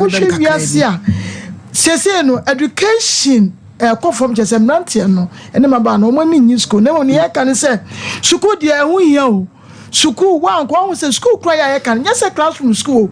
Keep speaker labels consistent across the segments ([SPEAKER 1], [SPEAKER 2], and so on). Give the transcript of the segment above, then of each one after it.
[SPEAKER 1] Wohwɛ wiase a seesei no, education ɛkɔ fam, kyerɛ sɛ mmeranteɛ no ne mmabaa no, wɔn ani nnye sukuu. Na mmom nea yɛka ne sɛ sukuu deɛ, ɛho hia o. Sukuu wankɔ, wahu sɛ sukuu kora yɛ a yɛka no nyɛ sɛ classroom sukuu o.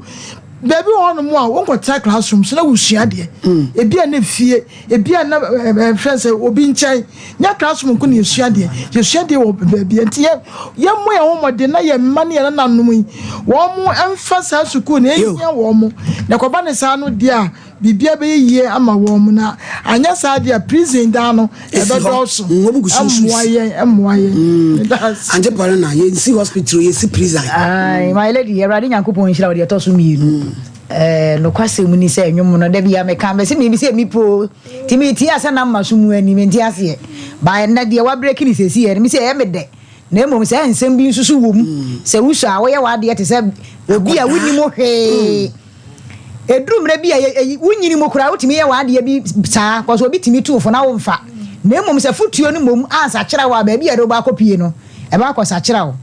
[SPEAKER 1] Baabi wɔ hɔnom a wonkɔtena classroom so na wosua adeɛ, ebi a na fie, ebi a na ɛfrɛ sɛ obi nkyɛn. Nyɛ classroom nko na yɛsua adeɛ, yɛsua adeɛ wɔ baabi. Nti yɛmmɔ yɛn ho mmɔden na yɛn mma ne yɛn nananom yi, wɔn mo mfa saa sukuu na ɛhia wɔn mo, na kɔba ne saa no deɛ a, biribia bɛyɛ yie ama wɔn mo. Na anyɛ saa deɛ a, prison dan no ɛbɛdɔɔso. Ɛmmoa yɛn, ɛmmoa yɛn.
[SPEAKER 2] Ante pɔre na yɛnsi hospital, yɛsi prison.
[SPEAKER 3] Aye, my lady, Awurade Nyankopɔn nhyira wo. Deɛ ɛtɔ so mmienu, nokwasɛm ni sɛ nnwom no da bi a meka mɛsɛ memi sɛ mipo nti metie asɛ nam ma so mu ani mente aseɛ ba. Ɛnnɛ deɛ wabreki ne sɛsi yɛ no, me sɛ ɛyɛ me dɛ, na mmom sɛ nsɛm bi nso so wɔ mu sɛ wosɔ a, woyɛ w'adeɛ te sɛ obi a wonim hwee. Ɛduru mmerɛ bi a wonyini mu koraa, wotumi yɛ w'adeɛ bi saa kɔsɛ obi tumi tu fo na womfa, na mmom sɛ fotuo no mmom ansakyera wo a, baabi a yɛde wobɔ akɔpie no, ɛbɛ akɔsakyera wo.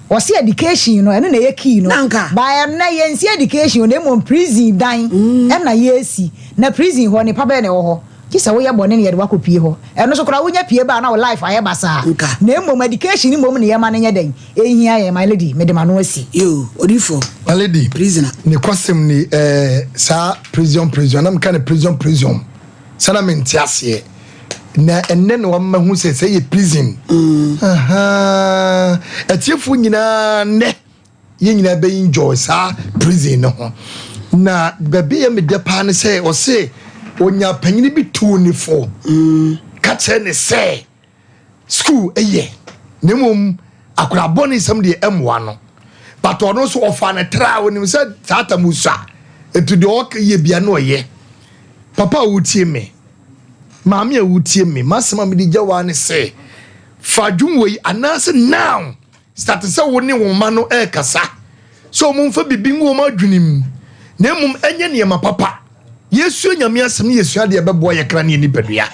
[SPEAKER 3] Wɔsi education no, ɛno na ɛyɛ key no.
[SPEAKER 2] Nanka.
[SPEAKER 3] Ba ɛnɛ yɛnsi education, na mmom prison dan ɛna yɛsi. Na prison hɔ, nipa bɛyɛ na ɛwɔ hɔ gye sɛ woyɛ bɔne ne yɛde wakɔ pie hɔ. Ɛno so koraa, wonya pie ba na wo life ayɛ basaa.
[SPEAKER 2] Nka.
[SPEAKER 3] Na mmom education ni mmom ne yɛma no nyɛ dɛn, ɛhia yɛn. My lady, mede ma no asi.
[SPEAKER 2] Yo, odifo.
[SPEAKER 4] My lady.
[SPEAKER 2] Prisoner.
[SPEAKER 4] Ne kwasɛm ni saa prison na meka ne prison sana mente aseɛ, na ɛnɛ na wama hu sɛ yɛ prison. Atiefoɔ nyinaa, nnɛ yɛn nyinaa bɛyi enjoy saa prison no ho. Na baabi yɛ medɛ paa ne sɛ ɔse onya panyini bi tuu ne fo ka kyerɛ ne sɛ school ɛyɛ, na mmom akorabɔ ne nsɛm deɛ ɛmmoa no. But ɔno nso ɔfa ne tra a onim sɛ saa tam sua etu deɛ ɔyɛ bia no ɔyɛ. Papa a wotie me, maame a wotie me, masɛm a mede gya waa ne sɛ fa dwom wɔ yi anaasɛ now start sɛ wo ne wo mma no ɛrekasa sɛ ɔmo mfa bibi ngu wɔn adwene mu, na mmom ɛnyɛ nneɛma papa. Yɛsua Nyame asɛm ne yɛsua deɛ ɛbɛboa yɛ kra ne yɛ nipadua,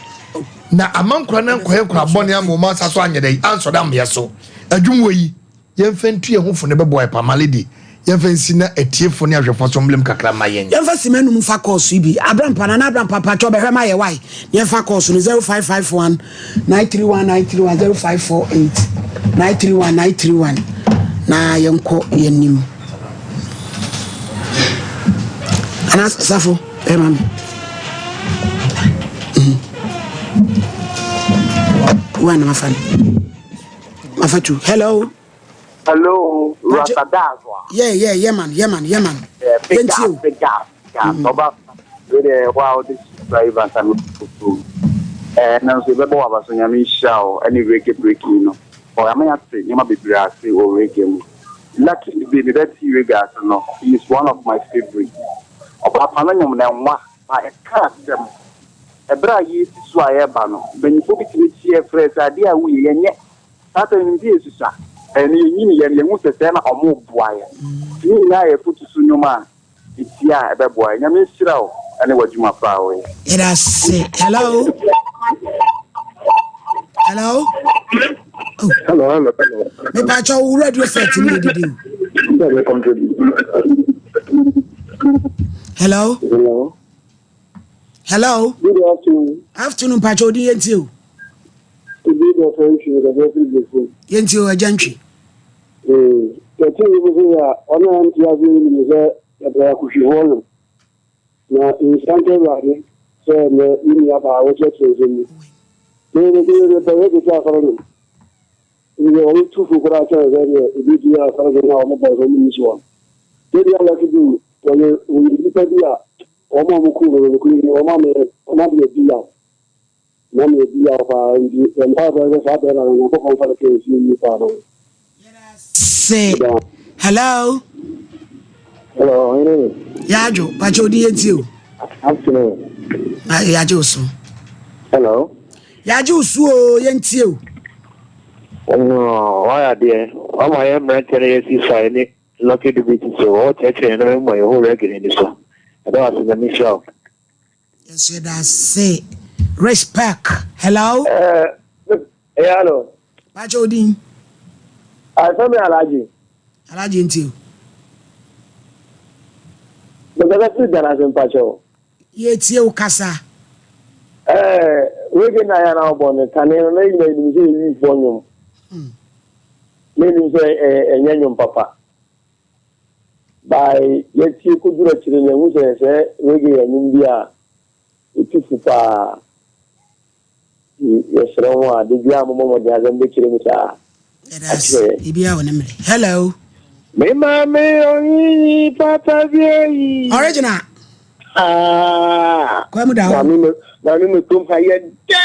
[SPEAKER 4] na ama nkora no nkɔyɛ nkora bɔne ama ɔma asa so anyɛ dɛ ansɔ da mmeɛ so. Adwum wɔ yi, yɛmfa ntu yɛn ho fo ne bɛboa yɛ pa. My lady, yɛmfa nsi na atiefo ne ahwɛfoɔ so mblem kakra ma yɛn.
[SPEAKER 2] Yɛmfa sima num fa kɔɔso yi bi. Abrampa na Abrampa patwɔ bɛhwɛ ma yɛ wae. Yɛmfa kɔɔso no 0551 931 931, 0548 931 931, na yɛnkɔ yɛnim. Ana safo ɛma me one na mafa no, mafa two. Hello.
[SPEAKER 5] Hello, Rasta Dazwa.
[SPEAKER 2] Yeah, man, yeah man, yeah man.
[SPEAKER 5] Yeah, big
[SPEAKER 2] Yɛntie o.
[SPEAKER 5] up, big up, big up. Oba, we de wa o de driver sa no so. Na nso bɛbɔ wa ba so. Nyame nhyira wo ɛne reggae breaking no. Ɔ ama yɛate nneɛma bebree ase wɔ reggae mu. Lucky Dube, me bɛte reggae ase no, he is one of my favourite. Ɔbaapa no nwom na ɛnwa, ba ɛka asɛm. Ɛberɛ a yɛsi so a yɛreba no, mpanyinfoɔ bi tumi kyeɛ frɛ sɛ adeɛ a woyɛ yɛnyɛ. Saa sɛ nim sɛ yɛsusa ɛne yɛnyini yɛn yɛhu sɛ na ɔmo boa yɛn. Nti ne nyinaa yɛ foto so nnwom a ɛtie a ɛbɛboa yɛn. Nyame nhyira wo ɛne w'adwuma pa a woyɛ.
[SPEAKER 2] Yɛda ase. Hello, hello. Oh.
[SPEAKER 6] Hello, hello, hello.
[SPEAKER 2] Mepakyɛ wo radio set no yɛdidi o.
[SPEAKER 6] Contribute.
[SPEAKER 2] Hello.
[SPEAKER 6] Hello.
[SPEAKER 2] Hello.
[SPEAKER 6] Good afternoon.
[SPEAKER 2] Afternoon. Pakyɛ odin, yɛntie o.
[SPEAKER 6] Ebi dɔ fɛ ntwi kɛse firi gbèsè.
[SPEAKER 2] Yɛntie o, agya ntwi.
[SPEAKER 6] Ee, yɛte yi bi sɛ a ɔno a nte ase yi nim sɛ yɛpɛ akɔhwifoɔ no. Na nhyira nka Awurade sɛ nnɛ me nua baa wɔkyerɛkyerɛ nsɛm mu. Me me me mepɛ yɛ tete asɔre no. Ebi sɛ wɔn tu fo koraa kyɛn sɛ deɛ ebi ti yɛ asɔre no a wɔn bɔ sɛ wɔn yi soɔ. Deɛ alɛte bi wɔyɛ nipa bi a wɔn a wɔn kuu no no kuu yi wɔn ame wɔn ame adi yaw. Na me adi yaw paa, nti mpa bɔ sɛ saa bɛrɛ na Nyankopɔn fa no kɛ nsi yi paa no.
[SPEAKER 2] Se hello.
[SPEAKER 6] Hello, ɔhene ni.
[SPEAKER 2] Yɛadwo, pakyɛ odin, yɛntie o.
[SPEAKER 6] Afternoon.
[SPEAKER 2] Na yɛagye wo so.
[SPEAKER 6] Hello.
[SPEAKER 2] Yɛagye wo so o, yɛntie o.
[SPEAKER 6] No, wayɛ adeɛ. Wama yɛ mmeranteɛ no yɛsi so a ɛne Lucky Dube ti so. Wɔkyerɛkyerɛ yɛn no ma yɛho reggae n'ani so. Ɛda wase, Nyame nhyira wo.
[SPEAKER 2] Yɛnso yɛda ase. Respect. Hello.
[SPEAKER 6] Ɛyɛ hello.
[SPEAKER 2] Pakyɛ odin.
[SPEAKER 6] Asɛm yɛ Alagye.
[SPEAKER 2] Alagye, ntie o.
[SPEAKER 6] Mekasa firi Ghana ase mpakyɛw.
[SPEAKER 2] Yɛtie wo kasa.
[SPEAKER 6] Ɛɛ reggae na yɛ na ɔbɔ no kane no na yɛnyina yɛnim sɛ yɛwifoɔ nnwom. Na yɛnim sɛ ɛnyɛ nnwom papa. By yɛtie kɔduru akyire no yɛhu sɛ sɛ reggae yɛ nnwom bi a ɛtu fo paa. Nti yɛsrɛ ho a da biara mommɔ mmɔden asɛ mobɛkyerɛ mu saa akyerɛ yɛn.
[SPEAKER 2] Biribiara wɔ ne mmerɛ. Hello.
[SPEAKER 6] Me maame onyinyi papa bi eyi.
[SPEAKER 2] Original.
[SPEAKER 6] Ah.
[SPEAKER 2] Kwa mu da hɔ.
[SPEAKER 6] Maame me maame me kurom ha yɛ dɛ.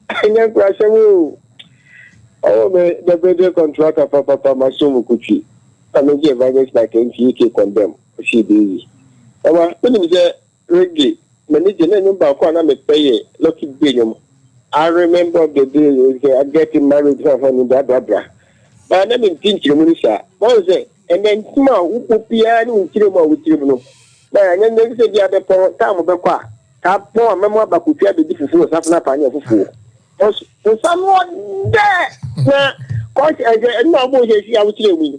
[SPEAKER 6] Ɛnyɛ nkurasɛm o. Ɔwɔ me the building contractor papapa ma so mu kutwi. Na me gye evangelist like NTK condemn. Ɔsi ebe yi. Mama, wonim sɛ Reggae, m'ani gye na nnwom baako a na mepɛ yɛ Lucky Dube nnwom, I remember the day I getting married hwɛ hwɛ bra bra bra. But na mente nkyerɛmu no saa. Wahu sɛ ɛnɛ nsɛm a wobɔ biara ne wo nkyerɛmu a wokyerɛ mu no, na ɛnyɛ nyɛ sɛ bi abɛpɔn time bɛkɔ a, ka pɔn a mɛmo aba kotwa abɛdi fufuo wɔ safena paa ne afufuo. Nsa no ɔdɛ na kɔs ɛsɛ ɛno a wobɔ sɛ si a wokyerɛ mu yi.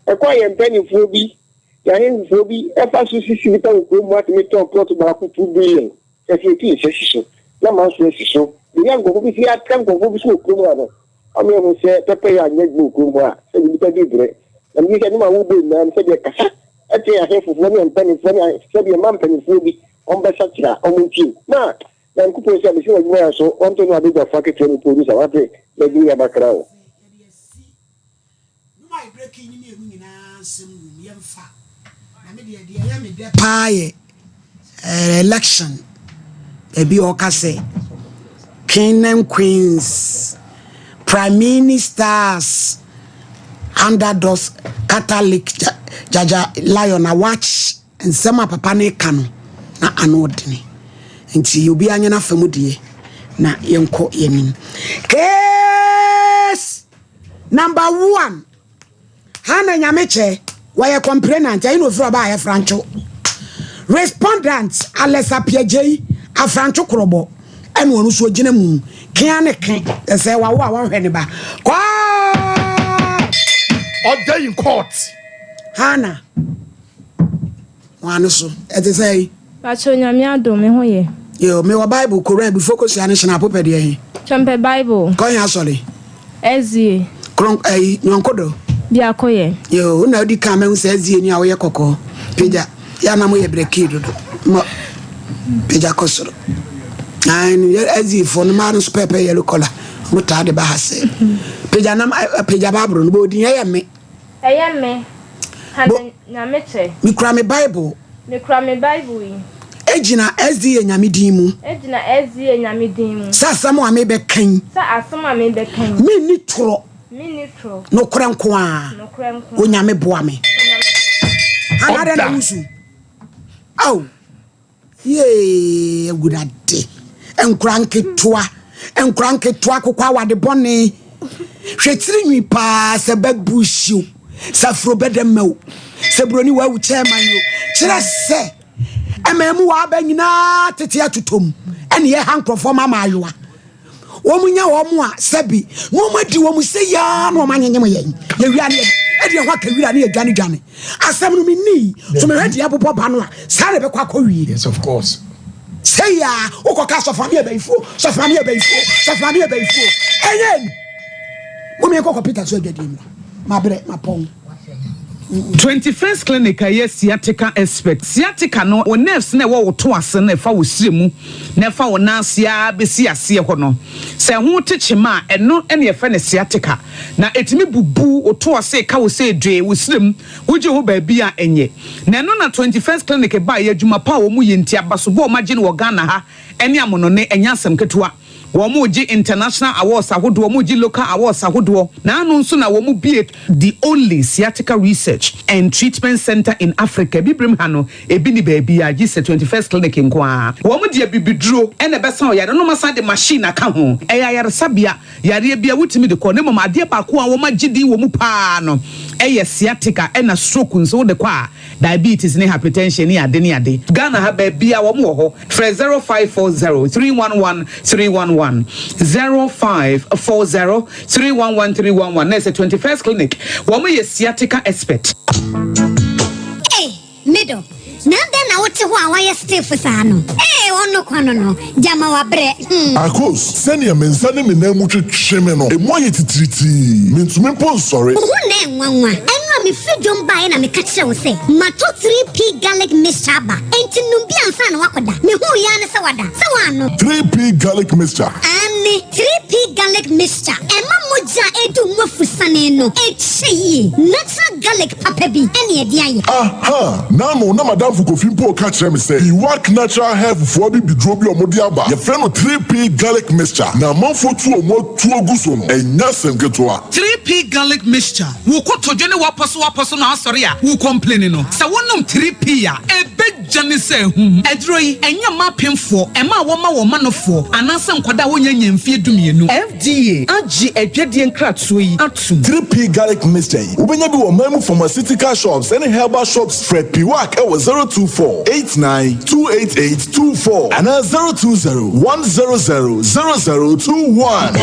[SPEAKER 6] Ɛkɔ yɛ mpanimfoɔ bi Yɛn ahemfoɔ bi fa so sisi nnipa wɔ kurom mu atumi tɔn plɔt baako 2 billion ɛsɛ yɛtu nsa si so na manso asi so. Baabi a nkurɔfoɔ bi si atra nkurɔfoɔ bi so wɔ kurom ha no, ama yɛahu sɛ pɛpɛyɛ anyɛ adwuma wɔ kurom hɔ a, sɛdeɛ nnipa di brɛ. Na megye sɛ nneɛma a wobɔ nyinaa no, sɛdeɛ kasa kyerɛ yɛn ahemfofoɔ ne yɛn mpanimfoɔ ne sɛdeɛ mma mpanimfoɔ bi wɔbɛsakyera wɔn ntie. Na Nyankopɔn sɛ mesi wɔ adwuma yɛ so, wɔnto no abadwafoɔ aketewa mu producer, wate, na adwuma yɛ abakra o.
[SPEAKER 2] Nnwom a yɛbreki ne mmienu nyinaa nsɛm wom yɛmfa na me deɛ deɛ ɛyɛ me dɛ paa yɛ eh, election baabi a ɔka sɛ king and queens prime ministers underdogs catholic jaja lion na watch nsɛm a papa no ka no na ano ɔdene nti obiara nyɛ n'afa mu deɛ na yɛnkɔ yɛnim case Number one, Hannah Nyamekyɛ, wɔyɛ complainant, ɛyi na ofiri ɔbaa yɛ Franco. Respondent, Alex Apiagyei, Afranco Korɔbɔ, ɛna ɔno nso ogyina mu. Kea ne ke, ɛsɛ wawo a wɔnhwɛ ne ba. Kɔɔ!
[SPEAKER 4] Order in court.
[SPEAKER 2] Hannah. Wɔn ano so. Ɛte sɛ yi.
[SPEAKER 7] Pacho Nyame adom me ho yɛ.
[SPEAKER 2] Yo, me wɔ Bible, Koran, Bifo kosua ne hyena apopɛ deɛ he.
[SPEAKER 7] Kyɛ mpɛ Bible.
[SPEAKER 2] Kɔ he asɔre?
[SPEAKER 7] SDA.
[SPEAKER 2] Kron ayi, nyɔnko do.
[SPEAKER 7] Biako yɛ.
[SPEAKER 2] Yo, wo na wodi kan mahu sɛ SDA ni a woyɛ kɔkɔɔ. Pagya. Yɛ a na moyɛ brɛkii dodo. Mɔ. Pagya kɔ soro. Ae, no yɛ SDA foɔ no mmaa no nso pɛɛpɛ yellow collar. Mo taa de ba ha sɛ. Pagya nam, pagya Bible no, bɔ odin ɛyɛ me.
[SPEAKER 7] Ɛyɛ me, Hannah Nyamekyɛ.
[SPEAKER 2] Mekura me Bible.
[SPEAKER 7] Mekura me Bible yi.
[SPEAKER 2] Egyina SDA Nyame din mu.
[SPEAKER 7] Egyina SDA Nyame din mu.
[SPEAKER 2] Sɛ asɛm a mebɛka yi.
[SPEAKER 7] Sɛ asɛm a mebɛka yi.
[SPEAKER 2] Menni torɔ.
[SPEAKER 7] Menni torɔ.
[SPEAKER 2] Nokorɛ nko ara.
[SPEAKER 7] Nokorɛ nko ara.
[SPEAKER 2] Onyame boa me.
[SPEAKER 7] Onyame boa me.
[SPEAKER 2] Hannah adɛn na wusu? Ao. Yee Awurade, nkora nketewa, nkora nketewa akokɔ awade bɔne. Hwɛ tiri nwi paa sɛ bɛbu hyew, sɛ afuro bɛdɛ mma o, sɛ buroni wawu kyɛɛman o. Kyerɛ sɛ ɛmaa mu wɔ aba nyinaa tete atotom ɛne yɛha nkurɔfoɔ ma maayewa. Wɔn nya wɔn a sɛbi na wɔn adi wɔn sɛ yaa na wɔn anyenyem yɛn. Yɛwia ne ɛde ɛho aka wira ne yɛdwane dwane. Asɛm no menni so mehwɛ deɛ ɛbobɔ ba no a saa na ɛbɛkɔ akɔ wie.
[SPEAKER 4] Yes of course.
[SPEAKER 2] Sɛ yaa wokɔka sɔfo ame abayifuo sɔfo ame abayifuo sɔfo ame abayifuo ɛnyɛ ni. Mom yɛnkɔkɔ Peter so adwadie mmra. Mabrɛ mapɔn.
[SPEAKER 8] 21st Clinic a ɛyɛ sciatica expert. Sciatica no, wo nerves no a ɛwɔ wo to ase no a ɛfa wo srɛ mu na ɛfa wo nan ase ara bɛsi aseɛ hɔ no, sɛ ɛho te kyema a, ɛno na yɛfrɛ no sciatica. Na ɛtumi bubu wo to ase, ɛka wo sɛ dwee, wo srɛ mu, wogye ho baabi a ɛnyɛ. Na ɛno na 21st Clinic baeɛ, adwuma pa a wɔyɛ nti, abasobɔ a wɔagye no wɔ Ghana ha ne amonɔne, ɛnyɛ asɛm ketewa. Wɔregye international awards ahodoɔ, wɔregye local awards ahodoɔ. N'ano nso na wɔbue the only sciatica research and treatment centre in Africa. Abibirem ha no, ebi nni baabiara gye sɛ 21st Clinic nko ara. Wɔde abibiduro na ɛbɛsa wo yareɛ na wɔasan de machine aka ho. Ɛyɛ ayaresabea, yareɛ biara wotumi de kɔ na mmom adeɛ baako a wɔagye din wɔ mu pa ara no yɛ sciatica ɛna stroke nso wode kɔ a diabetes ne hypertension ne ade ne ade. Ghana ha baabiara wɔn wɔ hɔ. Frɛ 0540 311 311, 0540 311 311 na ɛsɛ 21st Clinic. Wɔn yɛ sciatica expert.
[SPEAKER 9] Ei, me dɔ. Na adɛn na wote hɔ a woayɛ stiff saa no? Ee, ɔno kwa no no, gyama wabrɛ, hmm.
[SPEAKER 10] Akos, sɛnea me nsa ne me nan mu twetwe me no, emu ayɛ titiritii. Mintumi mpo nsɔre.
[SPEAKER 9] Wo ho na ɛnwanwa. Ɛno a mefiri dwom baeɛ na meka kyerɛɛ wo sɛ matɔ 3P Garlic Mixture aba. Enti nom bi ansa na woakɔda. Mehuu yi ara ne sɛ woada. Sɛ woannom.
[SPEAKER 10] 3P Garlic Mixture.
[SPEAKER 9] Aane, 3P Garlic Mixture. Ɛma mogya a ɛredi wo mu afusane no kyɛ yie. Natural garlic papa bi ɛne ɛde ayɛ.
[SPEAKER 10] Aha! N'ano na m'adamfo Kofi mpo reka kyerɛ me sɛ Biwak Natural Health foɔ abibiduro bi a wɔde aba, yɛfrɛ no 3P Garlic Mixture, na amanfoɔ tu wɔn atuo gu so no, ɛnyɛ asɛm ketewa.
[SPEAKER 8] 3P Garlic Mixture, Wo kotodwe ne w'apɔsowapɔso na asɔre a wo complaini no, sɛ wonom 3P a, ɛbɛ. Gya ne sɛ ahum. Aduro yi, ɛnyɛ mma apemfoɔ, mmaa a wɔma wɔn manofoɔ, anaasɛ nkwadaa a wɔnnya nnya mfeɛ dumienu. FDA agye adwadie nkratoɔ yi atom.
[SPEAKER 10] 3P Garlic Mixture yi, wobɛnya bi wɔ ɔman mu pharmaceutical shops ne herbal shops. Frɛ Piwak wɔ 024 89 288 24 anaa 020 100 0021.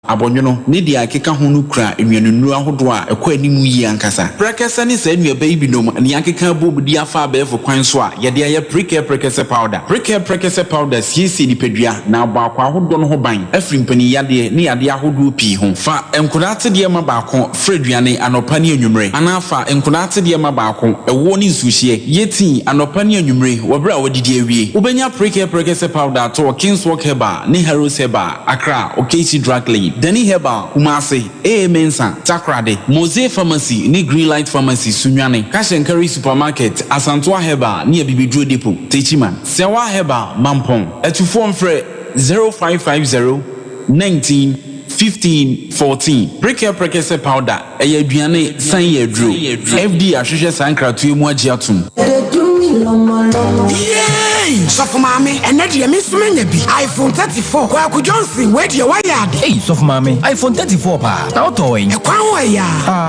[SPEAKER 11] Abɔnwono ne deɛ ɛkeka ho no kura nnuanennuro ahodoɔ a ɛkɔ anim yie ankasa. Prɛkɛsɛ ne saa nnuaba yi binom na yɛakeka abom de afa abɛɛfo kwan so a yɛde ayɛ Prekɛ Prɛkɛsɛ Powder. Prekɛ Prɛkɛsɛ Powder siesie nipadua na abɔ akwaa ahodoɔ no ho ban afiri mpaninyadeɛ ne yadeɛ ahodoɔ pii ho. Fa nkwadaa atedeɛ ma baako fra aduane anɔpa ne anwummere anaa fa nkwadaa atedeɛ ma baako ɛwoɔ ne nsuohyeɛ yɛ tii anɔpa ne anwummere wɔ berɛ a woadidi awie. Wobɛnya Prekɛ Prɛkɛsɛ Powder atɔ wɔ Kingswalk Herbal ne Harrows Herbal. Accra, Okaichi Drug Lane, Danny Herbal, Kumasi, AA Mensah, Takoradi, Mose Pharmacy ne Greenlight Pharmacy, Sunyani, Cash and Carry Supermarket, Asantoa Herbal ne Abibiduro Depot, Techiman, Sewa Herbal, Mampong. Atufoɔ mfrɛ. 0550 19 15 14. Prekɛ Prɛkɛsɛ Powder, ɛyɛ aduane san yɛ aduro. FDA ahwehwɛ saa nkratoɔ yi mu agye atom.
[SPEAKER 2] Yay! Sɔfo maame, ɛnɛ deɛ me nso manya bi. iPhone 34. Kwaku Johnson, wei deɛ woayɛ ade.
[SPEAKER 12] Ei, sɔfo maame, iPhone 34 paa. Na wotɔɔ wɛn?
[SPEAKER 2] Ɛkwan ho ɛyɛ a.
[SPEAKER 12] Ah.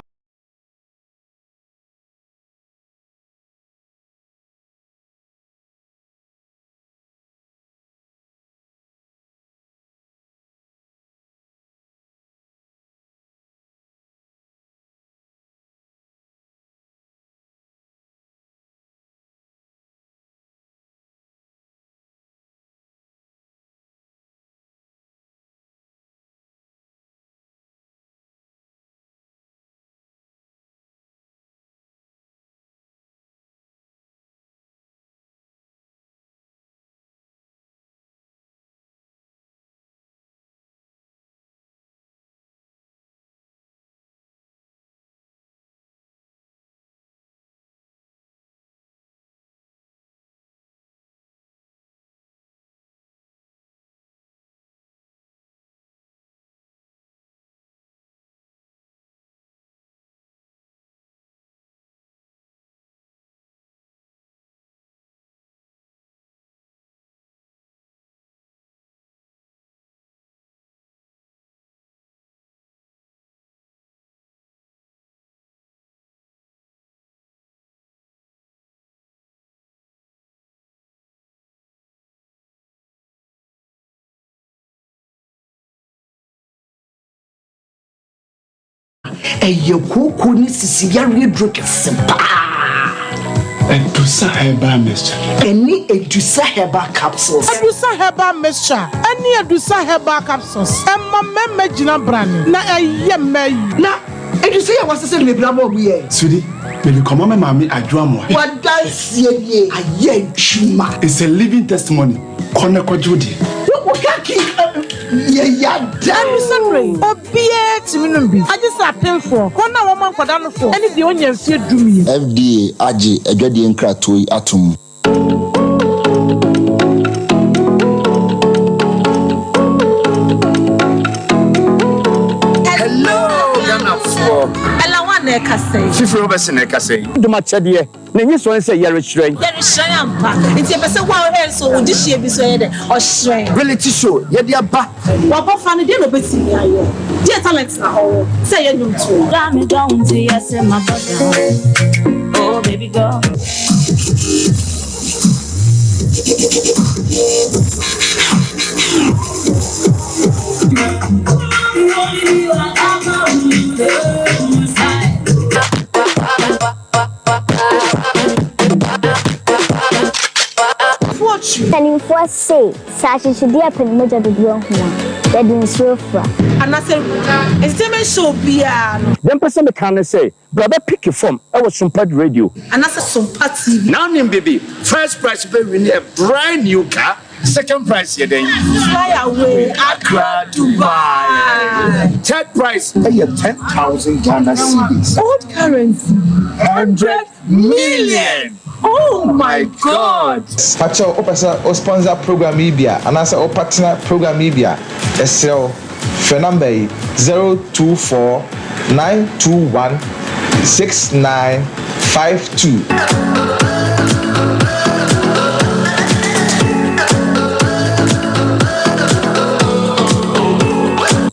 [SPEAKER 13] Ɛyɛ kooko ne sisi yareɛ duro kɛse paa.
[SPEAKER 14] Adusa herbal mixture.
[SPEAKER 13] Ɛne Adusa herbal capsules.
[SPEAKER 1] Adusa herbal mixture ɛne Adusa herbal capsules ɛma mmarima gyina brane na ɛyɛ mmaa yi.
[SPEAKER 13] Na Adusa yi a wɔasesa no bebree ama wɔn yɛ.
[SPEAKER 14] Sweetie, mede kɔma me maame Adwo Amoah.
[SPEAKER 13] W'adanseɛ nie, ayɛ adwuma.
[SPEAKER 14] It's a living testimony, kɔ na kɔgye wo deɛ.
[SPEAKER 13] Wo kaki yɛ yada.
[SPEAKER 1] Adusa duro yi, obiara tumi nom bi, agye sɛ apemfoɔ, wɔn a wɔma nkwadaa nofoɔ ne deɛ ɔnnya mfeɛ dumien.
[SPEAKER 15] FDA agye adwadie nkratoɔ yi atom.
[SPEAKER 16] Hello Ghanafoɔ.
[SPEAKER 17] Ella wan na ɛkasa yi.
[SPEAKER 16] Fifiri Robertson na ɛkasa yi.
[SPEAKER 18] Dom akyɛdeɛ na enyi sɔn sɛ yɛrehyerɛn.
[SPEAKER 17] Yɛrehyerɛn ampa. Nti yɛpɛ sɛ wo a wohwɛ nso wo dehyeɛ bi nso ɛyɛ dɛ? Ɔhyerɛn.
[SPEAKER 16] Reality show yɛde aba.
[SPEAKER 17] W'abɔfra no deɛ na ɔbɛtumi ayɛ? Deɛ talent na ɔwɔ sɛ ɛyɛ nnwomtoɔ?
[SPEAKER 19] Dɔ a medɔ wo nti yɛse mabɔ dam Oh baby girl.
[SPEAKER 7] Mpanimfoɔ se, sɛ akyekyedeɛ pɛ ne mogya dodoɔ hu a, yɛde nsuo fra.
[SPEAKER 17] Anaasɛ entertainment show biara no.
[SPEAKER 18] Deɛ mpɛ sɛ meka ne sɛ, bra bɛ picke fam wɔ Sumpad Radio.
[SPEAKER 17] Anaasɛ Sompa TV.
[SPEAKER 16] Now nim bibi, first prize bɛ win a brand new car, second prize yɛ dɛn?
[SPEAKER 17] Fly away, Accra, Dubai.
[SPEAKER 16] Third prize yɛ 10,000 Ghana cedis.
[SPEAKER 17] Old currency,
[SPEAKER 16] 100 million!
[SPEAKER 17] Oh my God!
[SPEAKER 20] Pakyɛw wopɛ sɛ wo sponsor program yi bi a anaasɛ wo partner program yi bi a, yɛsrɛ wo frɛ number yi, 024 921 6952.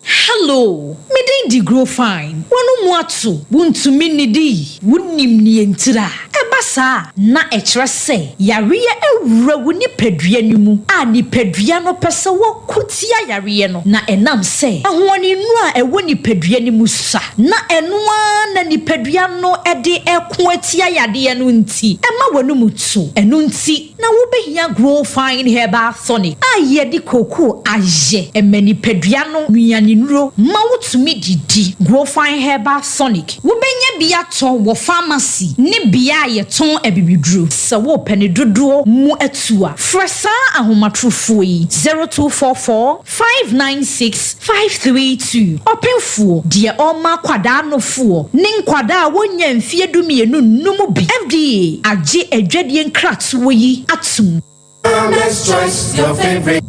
[SPEAKER 21] Hello, me din de Grow Fine. W'ano mu ato, wuntumi nnidi, wunnim nea entira. Ɛba saa a, na ɛkyerɛ sɛ yareɛ awura wo nipadua no mu a nipadua no pɛ sɛ wɔko tia yareɛ no, na ɛnam sɛ ahoɔdennuro a ɛwɔ nipadua no mu sua, na ɛno ara na nipadua no de reko atia yadeɛ no nti, ɛma w'anom tu. Ɛno nti na wobɛhia Grow Fine Herbal Tonic a yɛde kookoo ayɛ. Ɛma nipadua no nnuanennuro ma wotumi didi. Grow Fine Herbal Tonic Wobɛnya bi atɔ wɔ famasi ne bea a yɛtɔn abibiduro. Sɛ worepɛ ne dodoɔ mu atu a, frɛ saa ahomatorofoɔ yi, 0244 596 532. Ɔpemfoɔ, deɛ ɔrema akwadaa nofoɔ ne nkwadaa a wɔnnya mfeɛ dumienu nnom bi. FDA agye adwadie nkratoɔ yi atom.
[SPEAKER 22] Choice, your favorite.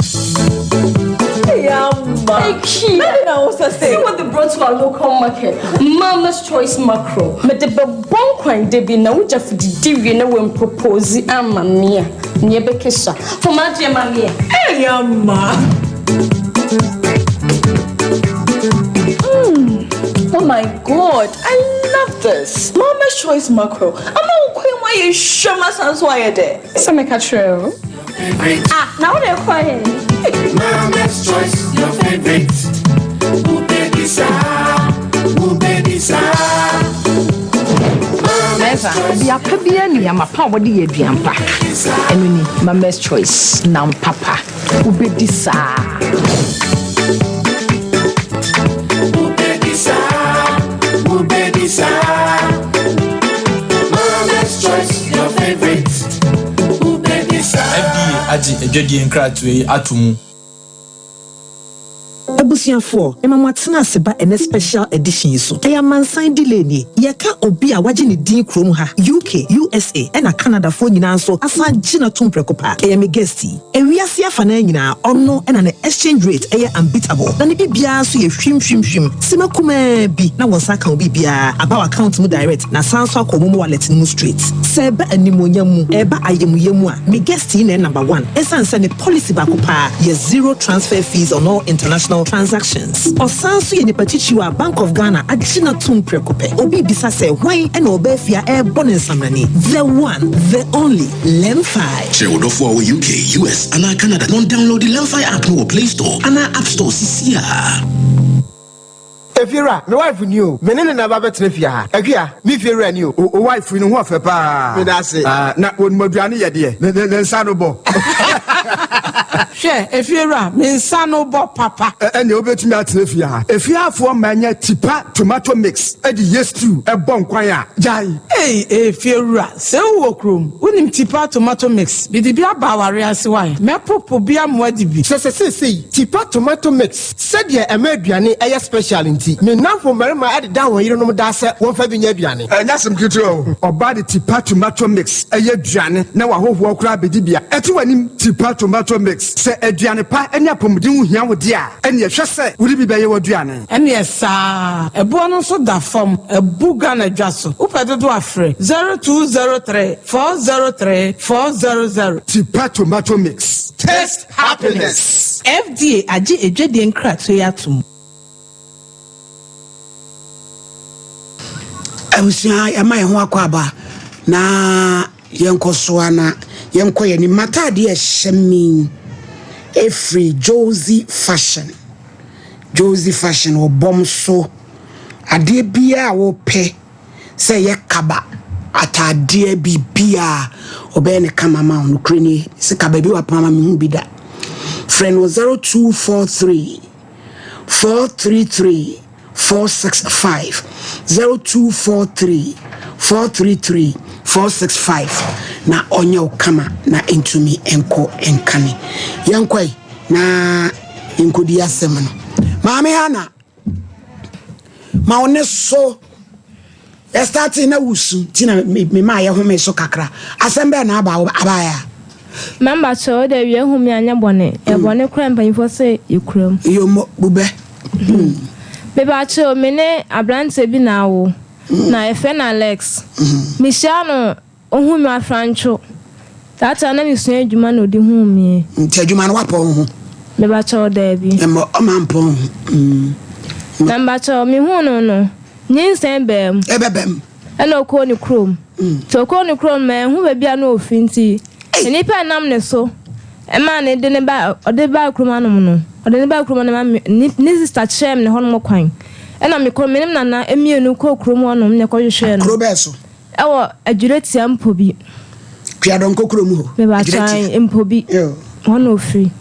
[SPEAKER 3] Hey, See what they brought to our local market. Mama's Choice Macro. Me de be bon kwan de bi na wogya fididi wie na wen propose ama me a. Ne be kesha. For my dear mommy.
[SPEAKER 22] Hey, Amma.
[SPEAKER 3] Oh my god, I love this. Mama's Choice Macro. I'm not going why you show my sons why you're there. So make a trail. Ah, now they're crying.
[SPEAKER 23] Mama's choice, your favorite. Ooh, baby, sa. Ooh, baby, sa.
[SPEAKER 13] Mɛsa, obiapa biara ni ama pa a wɔde yɛ aduan pa. Ɛno ni Mama's Choice nam papa. Wobɛdi saa.
[SPEAKER 23] Ooh, baby, sa. Ooh, baby, sa. Mama's choice, your favorite. Ooh, baby, sa.
[SPEAKER 24] FDA agye adwadie nkratoɔ yi ato mu.
[SPEAKER 25] Abusuafoɔ, mema mo atena ase ba ɛnɛ special edition yi so. Ɛyɛ amansan delay nie. Yɛka obi a wagye ne din kurom ha, UK, USA ɛna Canada foɔ nyinaa nso asan agye no atom prɛko pɛ. Ɛyɛ me guest yi. Ewiase afanan nyinaa, ɔno ɛna ne exchange rate ɛyɛ unbeatable. Na ne biribiara nso yɛ hwim hwim hwim. Sima kumaa bi na wɔn nsa aka wo biribiara aba wɔ account mu direct na san nso akɔ momo wallet no mu straight. Sɛ ɛba animuonyam mu, ɛba ayamuyɛ mu a, me guest yi na ɛyɛ number one. Ɛsiane sɛ ne policy baako paa yɛ zero transfer fees on all international transactions. Ɔsan nso yɛ nipa titiriw a Bank of Ghana agye no atom prɛko pɛ. Obi bisa sɛ hwan na ɔbaa fie a ɛrebɔ ne nsamrani? The one, the only, Lemfi.
[SPEAKER 26] Kyerɛ wo dɔfo a ɔwɔ UK, US anaa Canada na ɔndownloadi Lemfi app no wɔ Play Store anaa App Store sisiaa.
[SPEAKER 27] Efiewura, me wife ni o. Me ne ne na ba bɛtena fie ha. Akua, me fiewura ni o.
[SPEAKER 14] O wife yi ne ho ɔfɛ paa.
[SPEAKER 27] Meda ase.
[SPEAKER 14] Ah, na wɔnum aduane yɛ deɛ. Ne ne ne nsa no bɔ.
[SPEAKER 2] Hwɛ, efiewura, me nsa no bɔ papa.
[SPEAKER 14] Ɛnneɛ wobɛtumi atena fie ha. Efieafoɔ mma nyɛ tipa tomato mix de yɛ stew bɔ nkwan a, gyae.
[SPEAKER 2] Ei, efiewura, sɛ wowɔ kurom, wonim tipa tomato mix? Mede bi aba aware ase wae. Mɛpopo bi ama woadi bi.
[SPEAKER 27] Kyerɛ sɛ seesei, tipa tomato mix Sɛdeɛ ɛma aduane yɛ special nti, me nnamfo mmarima deda wɔn yerenom daa sɛ wɔmfa bi nyɛ aduane.
[SPEAKER 14] Ɛnyɛ asɛm ketewa o. Ɔbaa de Tipa tomato mix yɛ aduane na w'ahɔhoɔ koraa bɛdi bi a, ɛte w'anim. Tipa tomato mix, sɛ aduane pa ne apɔmuden ho hia wo deɛ a, ɛnneɛ hwɛ sɛ wode bi bɛyɛ w'aduane.
[SPEAKER 2] Ɛneɛ saa. Ɛboɔ no nso da fam. Abu Ghana dwa so. Wopɛ dodoɔ a frɛ 0203 403 400.
[SPEAKER 14] Tipa tomato mix. Taste happiness.
[SPEAKER 25] FDA agye adwadie nkratoɔ yi atom.
[SPEAKER 2] Abusua yɛama yɛn ho akɔ aba na yɛnkɔ so a na yɛnkɔ yɛn anim. M'ataadeɛ a ɛhyɛ me ɛfiri Josie Fashion. Josie Fashion wɔ bɔm so. Adeɛ biara a wopɛ sɛ ɛyɛ kaba, ataadeɛ, biribiara ɔbɛyɛ no kama ama wo. Nokorɛ nie, sɛ kaba bi wapam ama mehu bi da. Frɛ no 0243 433 465 0243 433 465 na ɔnyɛ wo kama na ntumi nkɔ nkane. Yɛnkɔe na yɛnkɔdi asɛm no. Maame Hannah Ma wo ne so. Yɛ startee na wusu nti na me maa yɛ home so kakra. Asɛm bɛn na aba abaeɛ a?
[SPEAKER 28] Mamba kyerɛ wo dɛ wia hu me anyɛ bɔne. Yɛ bɔne koraa mpanyinfoɔ sɛ yɛ kura mu.
[SPEAKER 2] Yommo bubɛ.
[SPEAKER 28] Meba kyerɛ wo me ne abranteɛ bi na awo na yɛfrɛ no Alex. Me hyia no Ohuu me afrantwo. That time na mesua adwuma na ɔde huu me.
[SPEAKER 2] Nti adwuma no wapɔn wo ho?
[SPEAKER 28] Mebakyɛw daabi.
[SPEAKER 2] Mmɔ ɔma mpɔn wo ho. Mm.
[SPEAKER 28] Na mebakyɛw mehuu no no, nyinsɛn baa mu.
[SPEAKER 2] Ɛbɛba mu.
[SPEAKER 28] Ɛna ɔkɔɔ ne kurom. Nti ɔkɔɔ ne kurom no manhu baabi a na ɔfiri nti nnipa a ɛnam ne so maa ne de ne ba ɔde baa kurom hanom no, ɔde ne baa kurom hanom ma me ne ne sista kyerɛɛ me ne hɔnom kwan. Ɛna mekɔ me ne me nana mmienu kɔɔ kurom hɔnom na yɛkɔhwehwɛɛ no.
[SPEAKER 2] Kuro bɛɛ so?
[SPEAKER 28] Ɛwɔ Adwiratia Mpobi.
[SPEAKER 2] Kuadɔnkɔ kuro mu hɔ.
[SPEAKER 28] Mebakyɛ ae Mpobi. Hɔ na ofiri.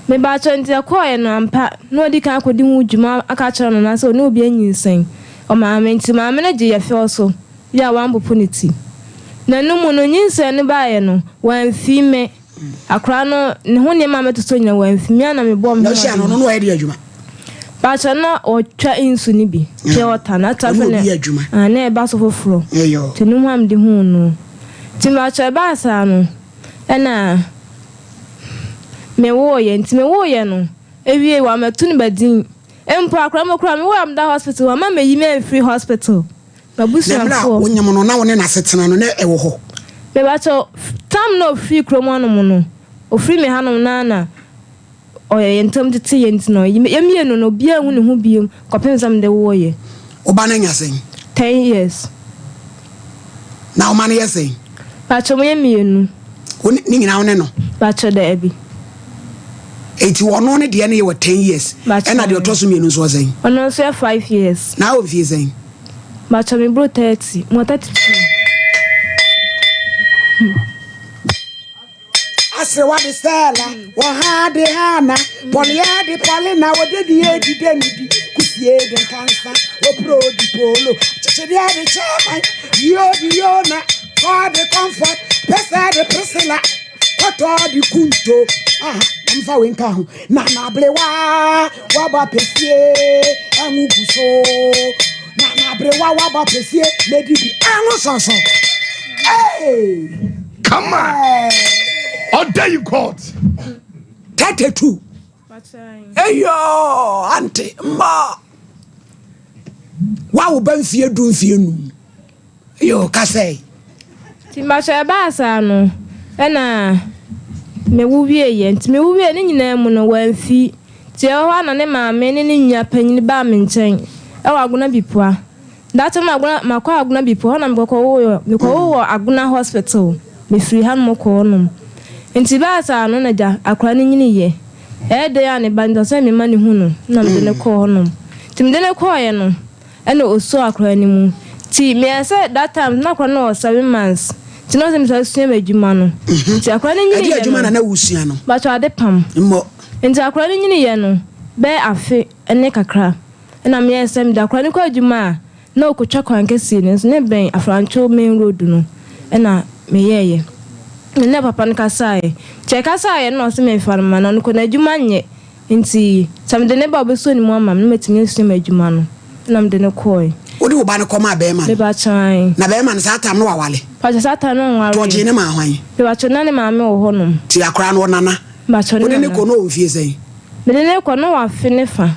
[SPEAKER 28] Mebakyɛ nti ɛkɔɔɛ no ampa na wadi kan akɔdi ho dwuma aka akyerɛ no nana sɛ ɔne obi anyinsɛn ɔmaame nti maame no gye yɛ fɛw so yɛ a wampopo ne ti. Na ɛno mu no nyinsɛn no baeɛ no wamfii me. Akwadaa no ne ho nneɛma a mɛtotɔ nyinaa wamfi me a na mebɔɔ me ho
[SPEAKER 2] Na ɔhyia no, ɔno na ɔyɛ de adwuma.
[SPEAKER 28] Baakyɛ na ɔtwa nsu no bi, pure water na ata
[SPEAKER 2] Ɔne
[SPEAKER 28] afei
[SPEAKER 2] obi
[SPEAKER 28] na
[SPEAKER 2] yɛ adwuma.
[SPEAKER 28] ah, na ɛba so foforɔ.
[SPEAKER 2] Ɛyɔ.
[SPEAKER 28] Nti no ho a mede huu no. Nti baakyɛ ɛbaa saa no, ɛna Mewooeɛ. Nti mewooeɛ no, ewiei wɔammɛto no badin. Mpo akwadaa no koraa, mewooeɛ a meda hospital, wɔamma ammɛyi me amfiri hospital.
[SPEAKER 2] Na mmerɛ a
[SPEAKER 28] M'abusuafoɔ.
[SPEAKER 2] wonyem no, na wo ne no asetena no, na ɛwɔ hɔ?
[SPEAKER 28] Mepakyɛw, tam na ofiri kurom hɔnom no, ofiri me hanom no ara na ɔyɛ yɛn ntam tete yɛn nti no, yɛn mmienu no, obiara nhu ne ho biom kɔpem sɛ mede woeɛ.
[SPEAKER 2] Wo ba no anya sɛn?
[SPEAKER 28] Ten years.
[SPEAKER 2] Na wo ma no yɛ sɛn?
[SPEAKER 28] Pakyɛw, wɔyɛ mmienu.
[SPEAKER 2] Wo ne, ne nyinaa wo ne no?
[SPEAKER 28] Pakyɛw, daabi.
[SPEAKER 2] Enti ɔno ne deɛ no yɛ wɔ ten years, ɛna deɛ ɔtɔ so mmienu nso ɔsɛn?
[SPEAKER 28] Ɔno nso yɛ five years.
[SPEAKER 2] Na awɔ mfie sɛn?
[SPEAKER 28] Mpakyɛ me bro 30, mo 32.
[SPEAKER 2] Aserewa de Stella, wɔha de Hana, Pɔliɛ de Paulina, wɔde di edi de ne di, Kusie de Nkansa, Opro de Polo, Kyekyedeɛ de Chairman, Yio de Yona, Kɔ de Comfort, Pɛsɛ de Priscilla. Kɔtɔ de kunto. Aha, na mfa wei nka ho. Na n'abrewa waba pɛsie ɛnwo gu so. Na n'abrewa waba pɛsie medi bi ɛnwo sɔsɔ. Hey!
[SPEAKER 4] Come on. Order you court.
[SPEAKER 2] 32. Eyo, ante, mma. Wa wo ba mfie du mfie num. Yoo, kasa yi.
[SPEAKER 28] Nti mpakyɛ ɛbaa saa no ɛna me wo wieɛ nti me wo wieɛ ne nyinaa mu no wamfi nti ɛwɔ hɔ a na ne maame ne ne nua panyini baa me nkyɛn ɛwɔ Agona Bipua that time Agona makɔ Agona Bipua hɔ na mekɔkɔ wo mekɔ wo wɔ Agona hospital me firi ha nom kɔ hɔ nom nti baa saa no na gya akora no nyini yɛ ɛyɛ dɛn a ne ba nti ɔsɛ me ma ne hu no na mede no kɔɔ hɔ nom nti mede no kɔɔyɛ no Ɛna osoo akwadaa no mu. Nti meyɛɛ sɛ that time na akwadaa no wɔ seven months nti na ɔsɛ mesan sua m'adwuma no. Nti akwadaa no
[SPEAKER 2] Ɛdeɛ
[SPEAKER 28] nyiniiɛ
[SPEAKER 2] adwuma
[SPEAKER 28] no.
[SPEAKER 2] na na wosua no?
[SPEAKER 28] Mpakyɛw ade pam.
[SPEAKER 2] Mmɔ.
[SPEAKER 28] Nti akwadaa no nyiniiɛ no bɛyɛ afe ne kakra ɛna meyɛɛ sɛ mede akwadaa no kɔ adwuma a na ɔkɔtwa kwan kɛseɛ no nso na ɛbɛn Afrantwo main road no ɛna meyɛɛyɛ. Me ne papa no kasaeɛ. Nti yɛkasaeɛ no na ɔse memfa no mma no ɔno kɔ n'adwuma nyɛ. Enti sɛ mede no ba a, ɔbɛsɔ ne mu ama me na matumi asua m'adwuma no. Ɛnna mede no kɔe.
[SPEAKER 2] Wode wo ba no kɔmaa barima no?
[SPEAKER 28] Mepakyɛw, ae.
[SPEAKER 2] Na barima no, saa tam no wawale?
[SPEAKER 28] Mepakyɛw, saa tam no ɔnwaree.
[SPEAKER 2] Nti ɔgyee no maa hwan?
[SPEAKER 28] Mepakyɛw, na ne maame wɔ hɔnom.
[SPEAKER 2] Nti akwadaa no, ɔnana?
[SPEAKER 28] Mepakyɛw, ne
[SPEAKER 2] Wode
[SPEAKER 28] nana.
[SPEAKER 2] no kɔ no ɔwɔ mfie sɛn?
[SPEAKER 28] Mede no kɔ, na ɔwɔ afe ne fa.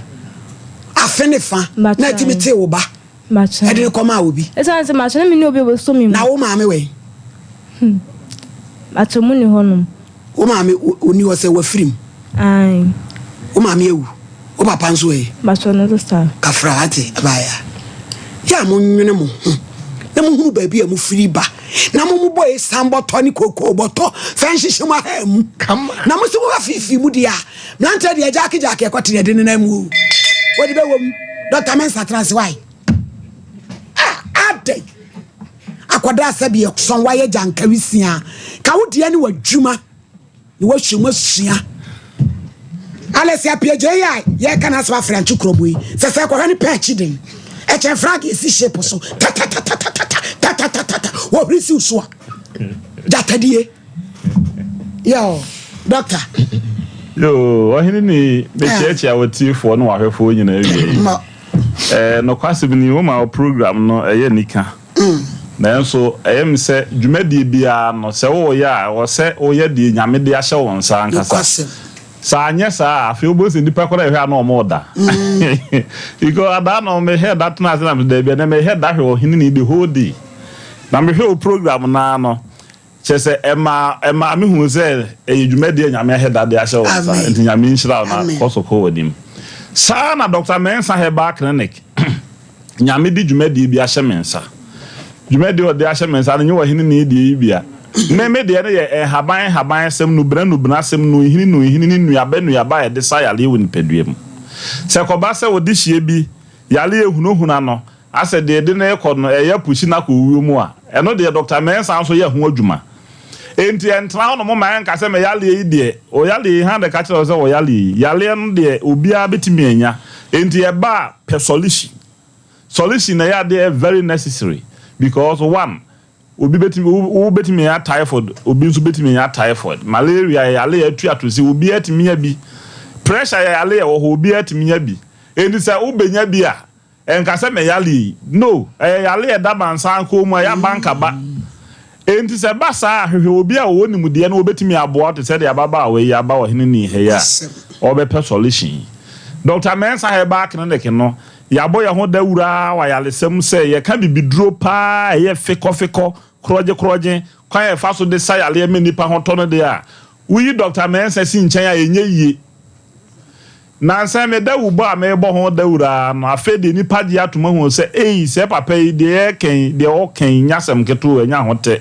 [SPEAKER 2] Afe ne fa?
[SPEAKER 28] Mepakyɛw,
[SPEAKER 2] Na
[SPEAKER 28] ae.
[SPEAKER 2] atumi tee wo ba?
[SPEAKER 28] Mepakyɛw.
[SPEAKER 2] Ɛde no kɔmaa obi?
[SPEAKER 28] Esiane sɛ mepakyɛw, na menni obi a ɔbɛsɔ me mu.
[SPEAKER 2] Na wo maame wɔ he?
[SPEAKER 28] Hmm. Mepakyɛw, munni hɔnom.
[SPEAKER 2] Wo maame ɔnni hɔ sɛ wafiri mu?
[SPEAKER 28] Ae.
[SPEAKER 2] Wo maame awu? Wo papa nso ɛ?
[SPEAKER 28] Mpakyɛ ɔno nso saa.
[SPEAKER 2] Kafra wate abaaya. Yɛ a monwene mo ho na mohunu baabi a mofiri ba na mo mobɔ esan bɔtɔ ne kookoo bɔtɔ fɛ nhyehyɛ mo aha mu na mo sɛ moba fiifii mu deɛ a mmeranteɛ deɛ gyaake gyaake ɛkɔte deɛ de nenam mu o wɔde bɛwɔ mu Dɔkta Mensah tena ase wae ah adɛn Akwadaa sɛbi ɛsɔn wayɛ gyankawi sia ka wo deɛ ne w'adwuma ne w'ahwɛ mu asua Alex Appiah yi a yɛka no asɛm afrantwe kurɔbo yi sɛ sɛ kɔhwɛ ne pɛ akyi den ɛkyɛn frag esi shape so tatatatatata tatatatata wɔhuri siw so a gyatadie yɛ dɔkta.
[SPEAKER 5] Yoo, ɔhene ni mekyerɛkyerɛ w'atiefoɔ ne w'ahwɛfoɔ nyinaa awie yi. Eh, nokwasɛm ni, woma wo program no ɛyɛ anika. Nanso, ɛyɛ me sɛ dwumadie biara no, sɛ woreyɛ a, ɛwɔ sɛ woyɛ deɛ Nyame de ahyɛ wo nsa ankasa. Sɛ anyɛ saa a, afei wobɛhu sɛ nnipa koraa ɛhwɛ a na wɔreda. Because adaa no, mehwɛ da tena ase na mesɛ daabi, ɛnɛ mehwɛ da hwɛ ɔhene ni the whole day. Na mehwɛ wo program no ara no, Kyerɛ sɛ, ɛmaa ɛmaa me huu sɛ ɛyɛ dwumadi a Nyame ahyɛ da de ahyɛ wo nsa. Nti Nyame nhyira wo na kɔ so kɔ w'anim. Saa na Dɔkta Mensah Herbal Clinic, Nyame de dwumadie bi ahyɛ me nsa. Dwumadie a ɔde ahyɛ me nsa no nyɛ ɔhene ni deɛ yi bia. Me me deɛ no yɛ nhaban nhaban asɛm, nubena nubena asɛm, nnuhini nnuhini ne nnuaba nnuaba a yɛde sa yareɛ wɔ nipadua mu. Sɛ ɛkɔba sɛ wode hyia bi yareɛ hunahuna no, Asɛ deɛ yɛde no rekɔ no ɛyɛ pusi no akɔ owuo mu a, ɛno deɛ Dɔkta Mensah nso yɛ ho adwuma. Enti ɛntena hɔ nom ma ɛnka sɛ me yareɛ yi deɛ, wo yareɛ yi, hwan na ɛka kyerɛ wo sɛ wo yareɛ yi? Yareɛ no deɛ obiara bɛtumi anya. Enti ɛba a, pɛ solution. Solution na ɛyɛ adeɛ a ɛyɛ very necessary because one, Obi betumi, wo, wo betumi anya typhoid, obi nso betumi anya typhoid. Malaria yɛ yare a atu atose, obiara tumi nya bi. Pressure yɛ yare a ɛwɔ hɔ, obiara tumi nya bi. Enti sɛ wobenya bi a, ɛnka sɛ mɛyare yi. No, ɛyɛ yare a ɛda mansa kɔn mu a, ɛyɛ abankaba. Enti sɛ ɛba saa a, hwehwɛ obi a ɔwɔ nimdeɛ na ɔbɛtumi aboa wo te sɛ deɛ ababaawa yi aba ɔhene ni ha yi a ɔrebɛpɛ solution yi. Doctor Mensah Herbal Clinic no, yɛabɔ yɛn ho dawuro ara wɔ ayaresa mu sɛ yɛka bibiduro pa ara a ɛyɛ fekɔfekɔ, korɔgyekorɔgye, kwan a yɛfa so de sa yareɛ ma nnipa ho tɔ no deɛ a, woyi Doctor Mensah si nkyɛn a ɛnyɛ yie. Nansa yi me dawubɔ a merebɔ ho dawuru ara no, afei deɛ nnipa gye atom ahu sɛ, ei, sɛɛ papa yi, deɛ yɛreka yi, deɛ ɔreka yi nyɛ asɛm ketewa o, ɛnyɛ ahotɛ.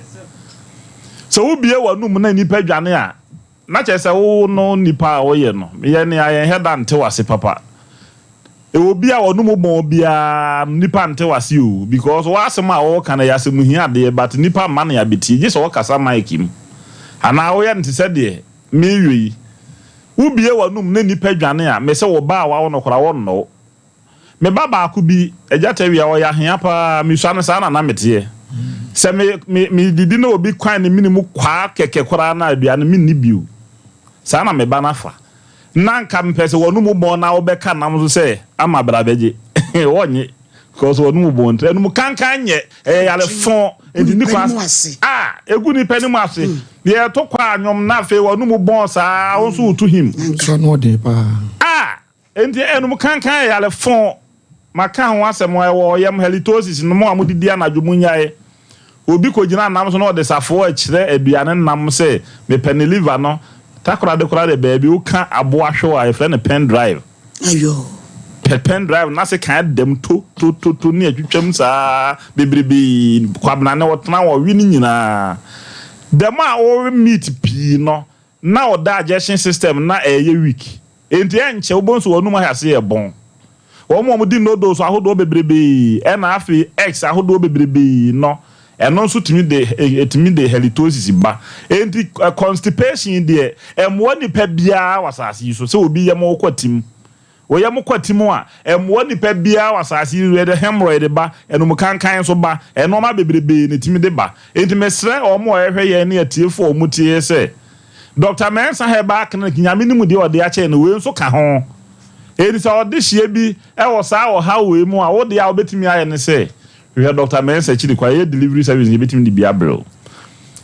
[SPEAKER 5] Sɛ wobue w'anom na nnipa dwane a, na kyerɛ sɛ wo no nipa a woyɛ no, yɛn a yɛnhɛ da nte w'ase papa. Obi a ɔnom bɔn biara no, nnipa nte w'ase o, because w'asɛm a wɔreka no ɛyɛ asɛm hia adeɛ, but nnipa mma no abetie, gye sɛ wɔkasa mic mu, anaa woyɛ no te sɛ deɛ mereyɔ yi. Wobue w'anom na nnipa dwane a, mese wo ba a wɔawo no koraa, wɔnnɔ wo. Me ba baako bi, Agya Tawia, ɔyɛ ahea paa, mesua no saa na na meteɛ. Sɛ me, me, medidi na obi kwan ne mene mu kwaa kɛkɛ koraa no a, aduane menni bio. Saa na me ba no afa. Na anka mepɛ sɛ w'anom bɔn na wobɛka nam so sɛ, ama bra bɛgye. Wɔnnye. Because wɔn mu bɔn nti ɛnum kankan nyɛ ɛyɛ yare fɔn nti ni kwan a egu nipa anim ase yɛ to kɔ anwom na afei wɔn mu bɔn saa wɔn nso wotu him.
[SPEAKER 1] Sɔ no ɔden paa.
[SPEAKER 5] A nti ɛnum kankan yɛ yare fɔn maka ho asɛm ɛwɔ ɔyam halitosis no mo a mo didi anadwo mo nyae. Obi kogyina nam so na ɔde safoa rekyerɛ aduane nam sɛ mepɛ ne liver no. Takoradi koraa deɛ baabi woka aboa hwew a yɛfrɛ no pen drive. Pɛ pen drive na sekan da mu to to to to ne atwitwam saa bebrebee. Kwabena ne ɔtena hɔ ɔwe ne nyinaa. Dɛm a ɔwe meat pii no na wo digestion system na ɛyɛ weak. Enti ɛnkyɛ wobɛhu sɛ w'anum ayɛ ase yɛ bɔn. Wɔn a wɔdi noodles ahodoɔ bebrebee ɛna afei eggs ahodoɔ bebrebee no, ɛno nso tumi de ɛtumi de halitosis ba. Enti constipation deɛ ɛmmoa nipa biara wɔ asase yi so sɛ obi yam kɔ atim. Wo yam kɔ atim a, ɛmmoa nipa biara wɔ asase yi so. Ɛde hemorrhoid ba, anum kankan nso ba, nnoɔma bebrebee na ɛtumi de ba. Enti mesrɛ wɔn a wɔhwɛ yɛn ne atiefoɔ a wɔtie yɛn sɛ, Doctor Mensah Herbal Clinic, Nyame nim deɛ ɔde akyɛ yɛn no, wei nso ka ho. Enti sɛ ɔdehyeɛ bi wɔ saa ɔhaw wei mu a, wo deɛ a wobɛtumi ayɛ ne sɛ, hwehwɛ Doctor Mensah akyiri kwan, yɛyɛ delivery service nti yɛbɛtumi de bi abrɛ wo.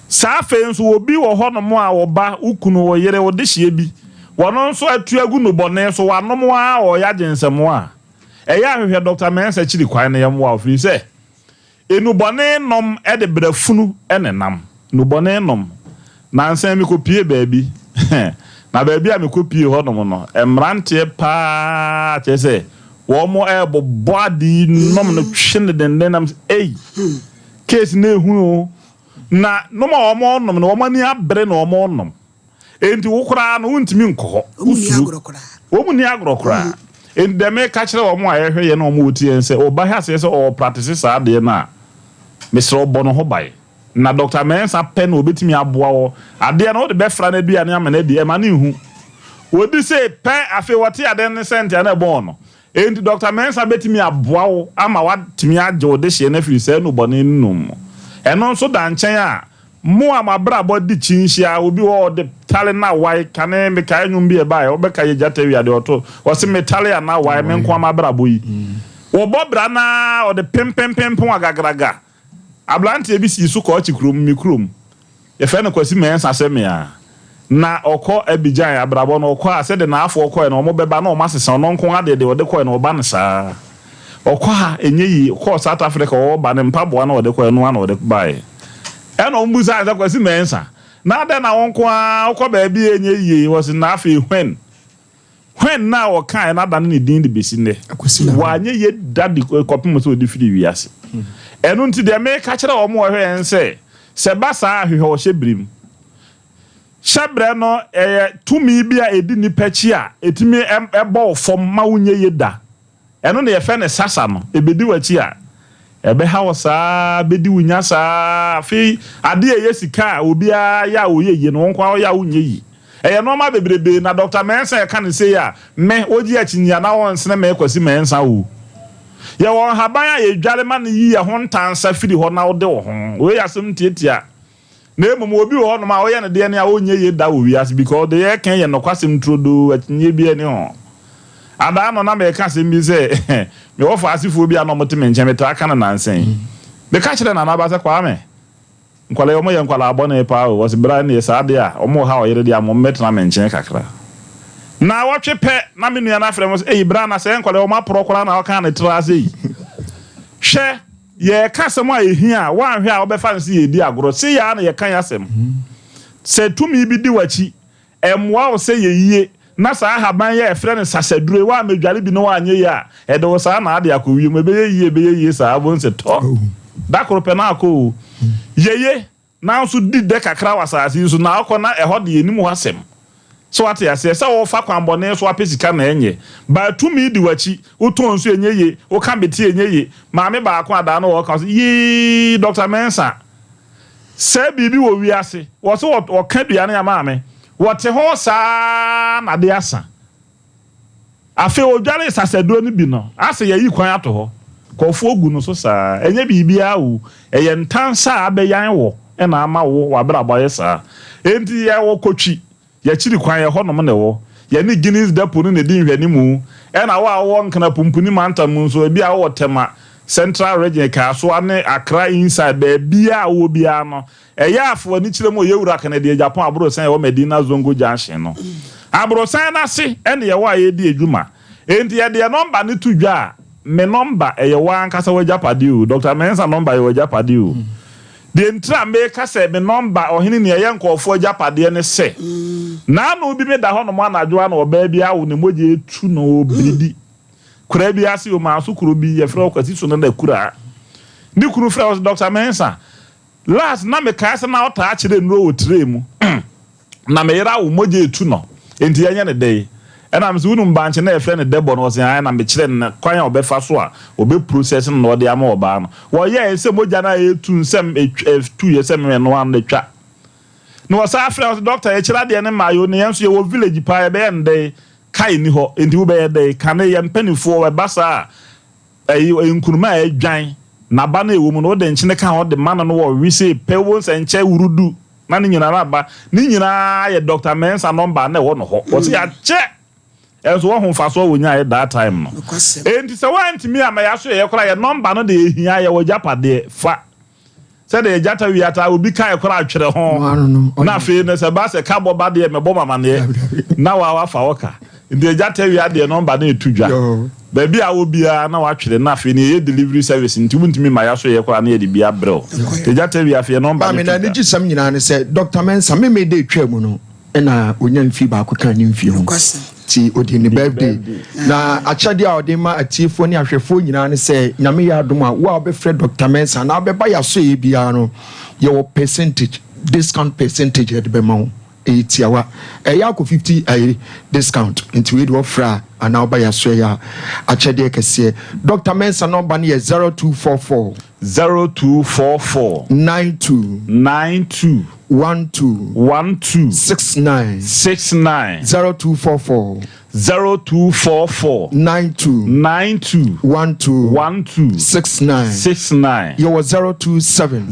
[SPEAKER 5] Saa afei nso obi wɔ hɔnom a wo ba, wo kunu, wo yere, wo dehyeɛ bi, wɔno nso atu agu nnubɔne so, wanom ara ɔreyɛ agyensɛmoa a, ɛyɛ a hwehwɛ Doctor Mensah akyiri kwan na yɛmmoa wo, firi sɛ Nnubɔne nom de brɛ funu ne nam. Nnubɔne nom. Nansa yi mekɔpuee baabi, na baabi a mekɔpuee hɔnom no, mmeranteɛ pa ara kyerɛ sɛ wɔrebobɔ ade yi nom no twe no denden nam sɛ ei, case no ehu o. Na nom a wɔrenom no, wɔn ani abere na wɔrenom. Enti wo koraa no, wontumi nkɔ hɔ. Wosuro. Wɔn nni agorɔ koraa. Enti deɛ meka kyerɛ wɔn a yɛhwɛ yɛn na wɔn wɔtie yɛn sɛ, ɔba hɛ aseɛ sɛ ɔɔpratese saa adeɛ no a, mesrɛ wo bɔ ne ho ban. Na Dɔkta Mensah pɛ na ɔbɛtumi aboa wo. Adeɛ no wode bɛfra n'aduane ama no adi, ɛma no nhu. Wɔdi sei pɛ, afei wɔte adeɛ no ne sɛnte a na ɛbɔn no. Enti Dɔkta Mensah bɛtumi aboa wo ama woatumi agye wo dehyeɛ no afiri saa nnubɔne no nom mu. Ɛno nso da nkyɛn a, Mo a mo abrabɔ di kyinhyia, obi wɔ hɔ ɔde tale na wae, kane mekae nnwom bi a ɛbaeɛ, wobɛka yɛ gyata awia deɛ ɔto, ɔse me tale anaa wae, me nko ara m'abrabɔ yi. Wɔbɔ bra no ara ɔde pempempempem agagraga. Abranteɛ bi sii so kɔɔ Kyikurom, me kurom, yɛfrɛ no Kwasi Mensah sɛ me a, na ɔkɔ Abidjan, abrabɔ no ɔkɔ a sɛdeɛ n'afoɔ kɔeɛ no wɔbɛba na wɔasesa, ɔno nko ara deɛ deɛ ɔde kɔeɛ no ɔba no saa. Ɔkɔ ha, ɛnyɛ yie. Ɔkɔɔ South Africa, ɔɔba ne mpaboa na ɔde kɔɛ, ɛno ara na ɔde baeɛ. Ɛna wɔn bisaa no sɛ, Kwasi Mensah, na adɛn na wo nko ara wokɔ baabi a ɛnyɛ yie? Ɔse, na afei when? When no a ɔkaeɛ no adane ne din de bɛsi nnɛ. Wanyɛ yie da de kɔpem sɛ ɔde firii wiase. Ɛno nti deɛ meka kyerɛ wɔn a wɔhwɛ yɛn sɛ, sɛ ɛba saa a, hwehwɛ ɔhyɛ birim. Hyɛbrɛ no, ɛyɛ tumi bi a ɛdi nnipa akyi a ɛtumi bɔ wo fam ma wonyɛ yie da. Ɛno na yɛfrɛ no sasa no. Ɛbɛdi w'akyi a, ɛbɛha wo saa ara, bɛdi wo nya saa ara. Afei adeɛ a ɛyɛ sika a obiara yɛ a ɔyɛ yie no, wo nko ara woyɛ a wonyɛ yie. Ɛyɛ nnoɔma bebrebee na Dɔkta Mensah ɛka no sei a, me, wogye akyinnye anaa wɔnsene me Kwasi Mensah o. Yɛwɔ nhaban a yɛdware ma no yi yɛn ho ntansa firi hɔ na wode wo ho. Wei yɛ asɛm tiatia. Na mmom obi wɔ hɔnom a ɔyɛ ne deɛ ne a ɔnyɛ yie da wɔ wiase because deɛ yɛreka yi yɛ nɔkwasɛm turodoo, akyinnyeɛ biara nni ho. Adaa no na mereka asɛm bi sɛ mewɔ faasefoɔ bi a na wɔte me nkyɛn, metaa ka no nansa yi. Meka kyerɛɛ Nana Aba sɛ, Kwame, Nkwadaa yi wɔyɛ nkwadaa bɔne paa o. Ɔse bra ɛneɛ saa deɛ a wɔreha ɔyere deɛ a mommɛtena me nkyɛn kakra. Naawɔtwe pɛ na me nua no afrɛ me ɔse ei bra na sɛɛ nkwadaa yi wɔaporɔ koraa na wɔkaa ne tra ase yi. Hwɛ yɛreka asɛm a ɛhia a woanhwɛ a wobɛfa no sɛ yɛredi agorɔ. Sei ara na yɛka yɛn asɛm. Sɛ tumi bi di w'akyi Ɛmmoa wo sɛ yɛ yie na saa ahaban yi a yɛfrɛ no sasaduro yi woammɛdware bi na woanyɛ yie a, ɛde wo saa na ade akɔ wiem. Ɛbɛyɛ yie, ɛbɛyɛ yie saa, wobɛhu sɛ tɔ! Da koro pɛ na akɔ o. Yɛ yie nanso di dɛ kakra wɔ asase yi so na wokɔ na ɛhɔ deɛ yɛnnim hɔ asɛm. So woate aseɛ? Sɛ wofa kwanbɔne so apɛ sika na ɛnyɛ. But tumi di w'akyi, wotɔn nsuo ɛnyɛ yie, woka bete ɛnyɛ yie. Maame baako a daa na ɔka ɔse yii Doctor Mensah. Sɛ biribi wɔ wiase, wɔ se wɔka aduane a maame, wɔte ho saa na ade asa. Afei odware sasaduro no bi no, ase yɛayi kwan ato hɔ. Nkurɔfoɔ gu no so saa. Ɛnyɛ biribiara o, ɛyɛ ntansa a abɛyan wo na ama wo w'abrabɔ ayɛ saa. Enti yɛwɔ kotwi. Yɛakyiri kwan, ɛhɔnom na ɛwɔ. Yɛne Guinness Depot no na ɛdi nhwɛanimu. Ɛna wo a wowɔ Nkran Pumpuni mantam mu nso, ebia wowɔ Tema, Central Region, Kasoa ne Accra Inside, baabiara a wowɔ biara no, ɛyɛ a fa w'ani kyerɛ mu wɔ Yɛwura Kennedy Agyapong Aborosan a ɛwɔ Medina Zongo Junction no. Aborosan no ase na yɛwɔ a yɛredi adwuma. Enti yɛde yɛn nɔmba no to dwa a, me nɔmba, ɛyɛ wo ankasa w'agyapadeɛ o, Doctor Mensah nɔmba yɛ w'agyapadeɛ o. Deɛ ntira a meka sɛ me nɔmba ɔhene ni ɛyɛ nkurɔfoɔ agyapadeɛ ne sɛ, naano bi meda hɔnom anadwo a na ɔbaa bi awo ne mogya retu no wɔ biribi koraa bi ase Omanso kuro bi yɛfrɛ hɔ Kwasi so no na akuraa. Ne kunu frɛ hɔ sɛ Doctor Mensah, last na mekae sɛ na ɔtaa kyerɛ nnuro wɔ tray mu. Na me yere awo mogya etu no, enti yɛnyɛ no dɛn? Ɛna mese, wonim bankye no a yɛfrɛ no dɛbɔ no? Ɔse, aane. Na mekyerɛɛ no kwan a ɔbɛfa so a ɔbɛ process no na ɔde ama ɔbaa no. Wɔyɛɛ sɛ mogya no a ɛretu no sɛ ɛtuiɛ sɛ menoa no atwa. Na wɔsan frɛɛ ɔse, doctor yɛkyerɛ adeɛ no mmaeɛ o, na yɛn nso yɛwɔ village paa yɛbɛyɛ no dɛn? Kae nni hɔ, enti wobɛyɛ dɛn? Kane yɛn mpaninfoɔ ɛba saa a, ɛyi nkruma a ɛdwan, n'aba no a ɛwɔ mu no wode nkyene ka ho de ma no na wɔwe sei pɛ wobɛhu sɛ nkyɛ wurudu. Na ne nyinaa aba. Ne nyinaa yɛ Doctor Mensah number a na ɛwɔ no hɔ. Ɔse yɛakyɛ! Ɛnso wahu mfasoɔ a wɔnyaeɛ that time no. Enti sɛ woantumi amma yɛasoɛeɛ koraa yɛ number no deɛ ɛhia, yɛwɔ agyapadeɛ. Fa. Sɛdeɛ gyata wia taa obi kae koraa twerɛ ho. Na afei no sɛ ɛba sɛ ka bɔ ba deɛ mɛbɔ mo amaneɛ. Na waa wafa wo ka. Nti agya tawia deɛ nɔmba no ɛtu dwa. Baabi a wɔ biara na watwere na afei no yɛyɛ delivery service nti wontumi mma yaso yɛ koraa na yɛde bi abrɛ wo. Nti agya tawia afei nɔmba no
[SPEAKER 14] Maame,
[SPEAKER 5] tu dwa.
[SPEAKER 14] n'anigyesɛm nyinaa ne sɛ Doctor Mensah, Memee da ɛtwaa mu no na ɔnya mfie baako kaa ne mfie ho nti ɔdi ne birthday. Na akyɛdeɛ a ɔde ma atiefoɔ ne ahwɛfoɔ nyinaa ne sɛ Nyame yɛ adom a wo a wobɛfrɛ Doctor Mensah anaa wobɛba yɛasoɛeɛ biara no yɛwɔ percentage, discount percentage yɛde bɛma wo. Ɛyɛ tiawa. Ɛyɛ akɔ 50 ayi discount. Nti wei deɛ ɔfrɛ a anaa ɔba yɛasoɛ yɛ a akyɛdeɛ kɛseɛ. Doctor Mensah nɔmba no yɛ 0244.
[SPEAKER 5] 0244.
[SPEAKER 14] 92.
[SPEAKER 5] 92.
[SPEAKER 14] 12.
[SPEAKER 5] 12.
[SPEAKER 14] 69.
[SPEAKER 5] 69.
[SPEAKER 14] 0244.
[SPEAKER 5] 0244.
[SPEAKER 14] 92.
[SPEAKER 5] 92.
[SPEAKER 14] 12.
[SPEAKER 5] 12.
[SPEAKER 14] 69.
[SPEAKER 5] 69.
[SPEAKER 14] Yɛwɔ 027.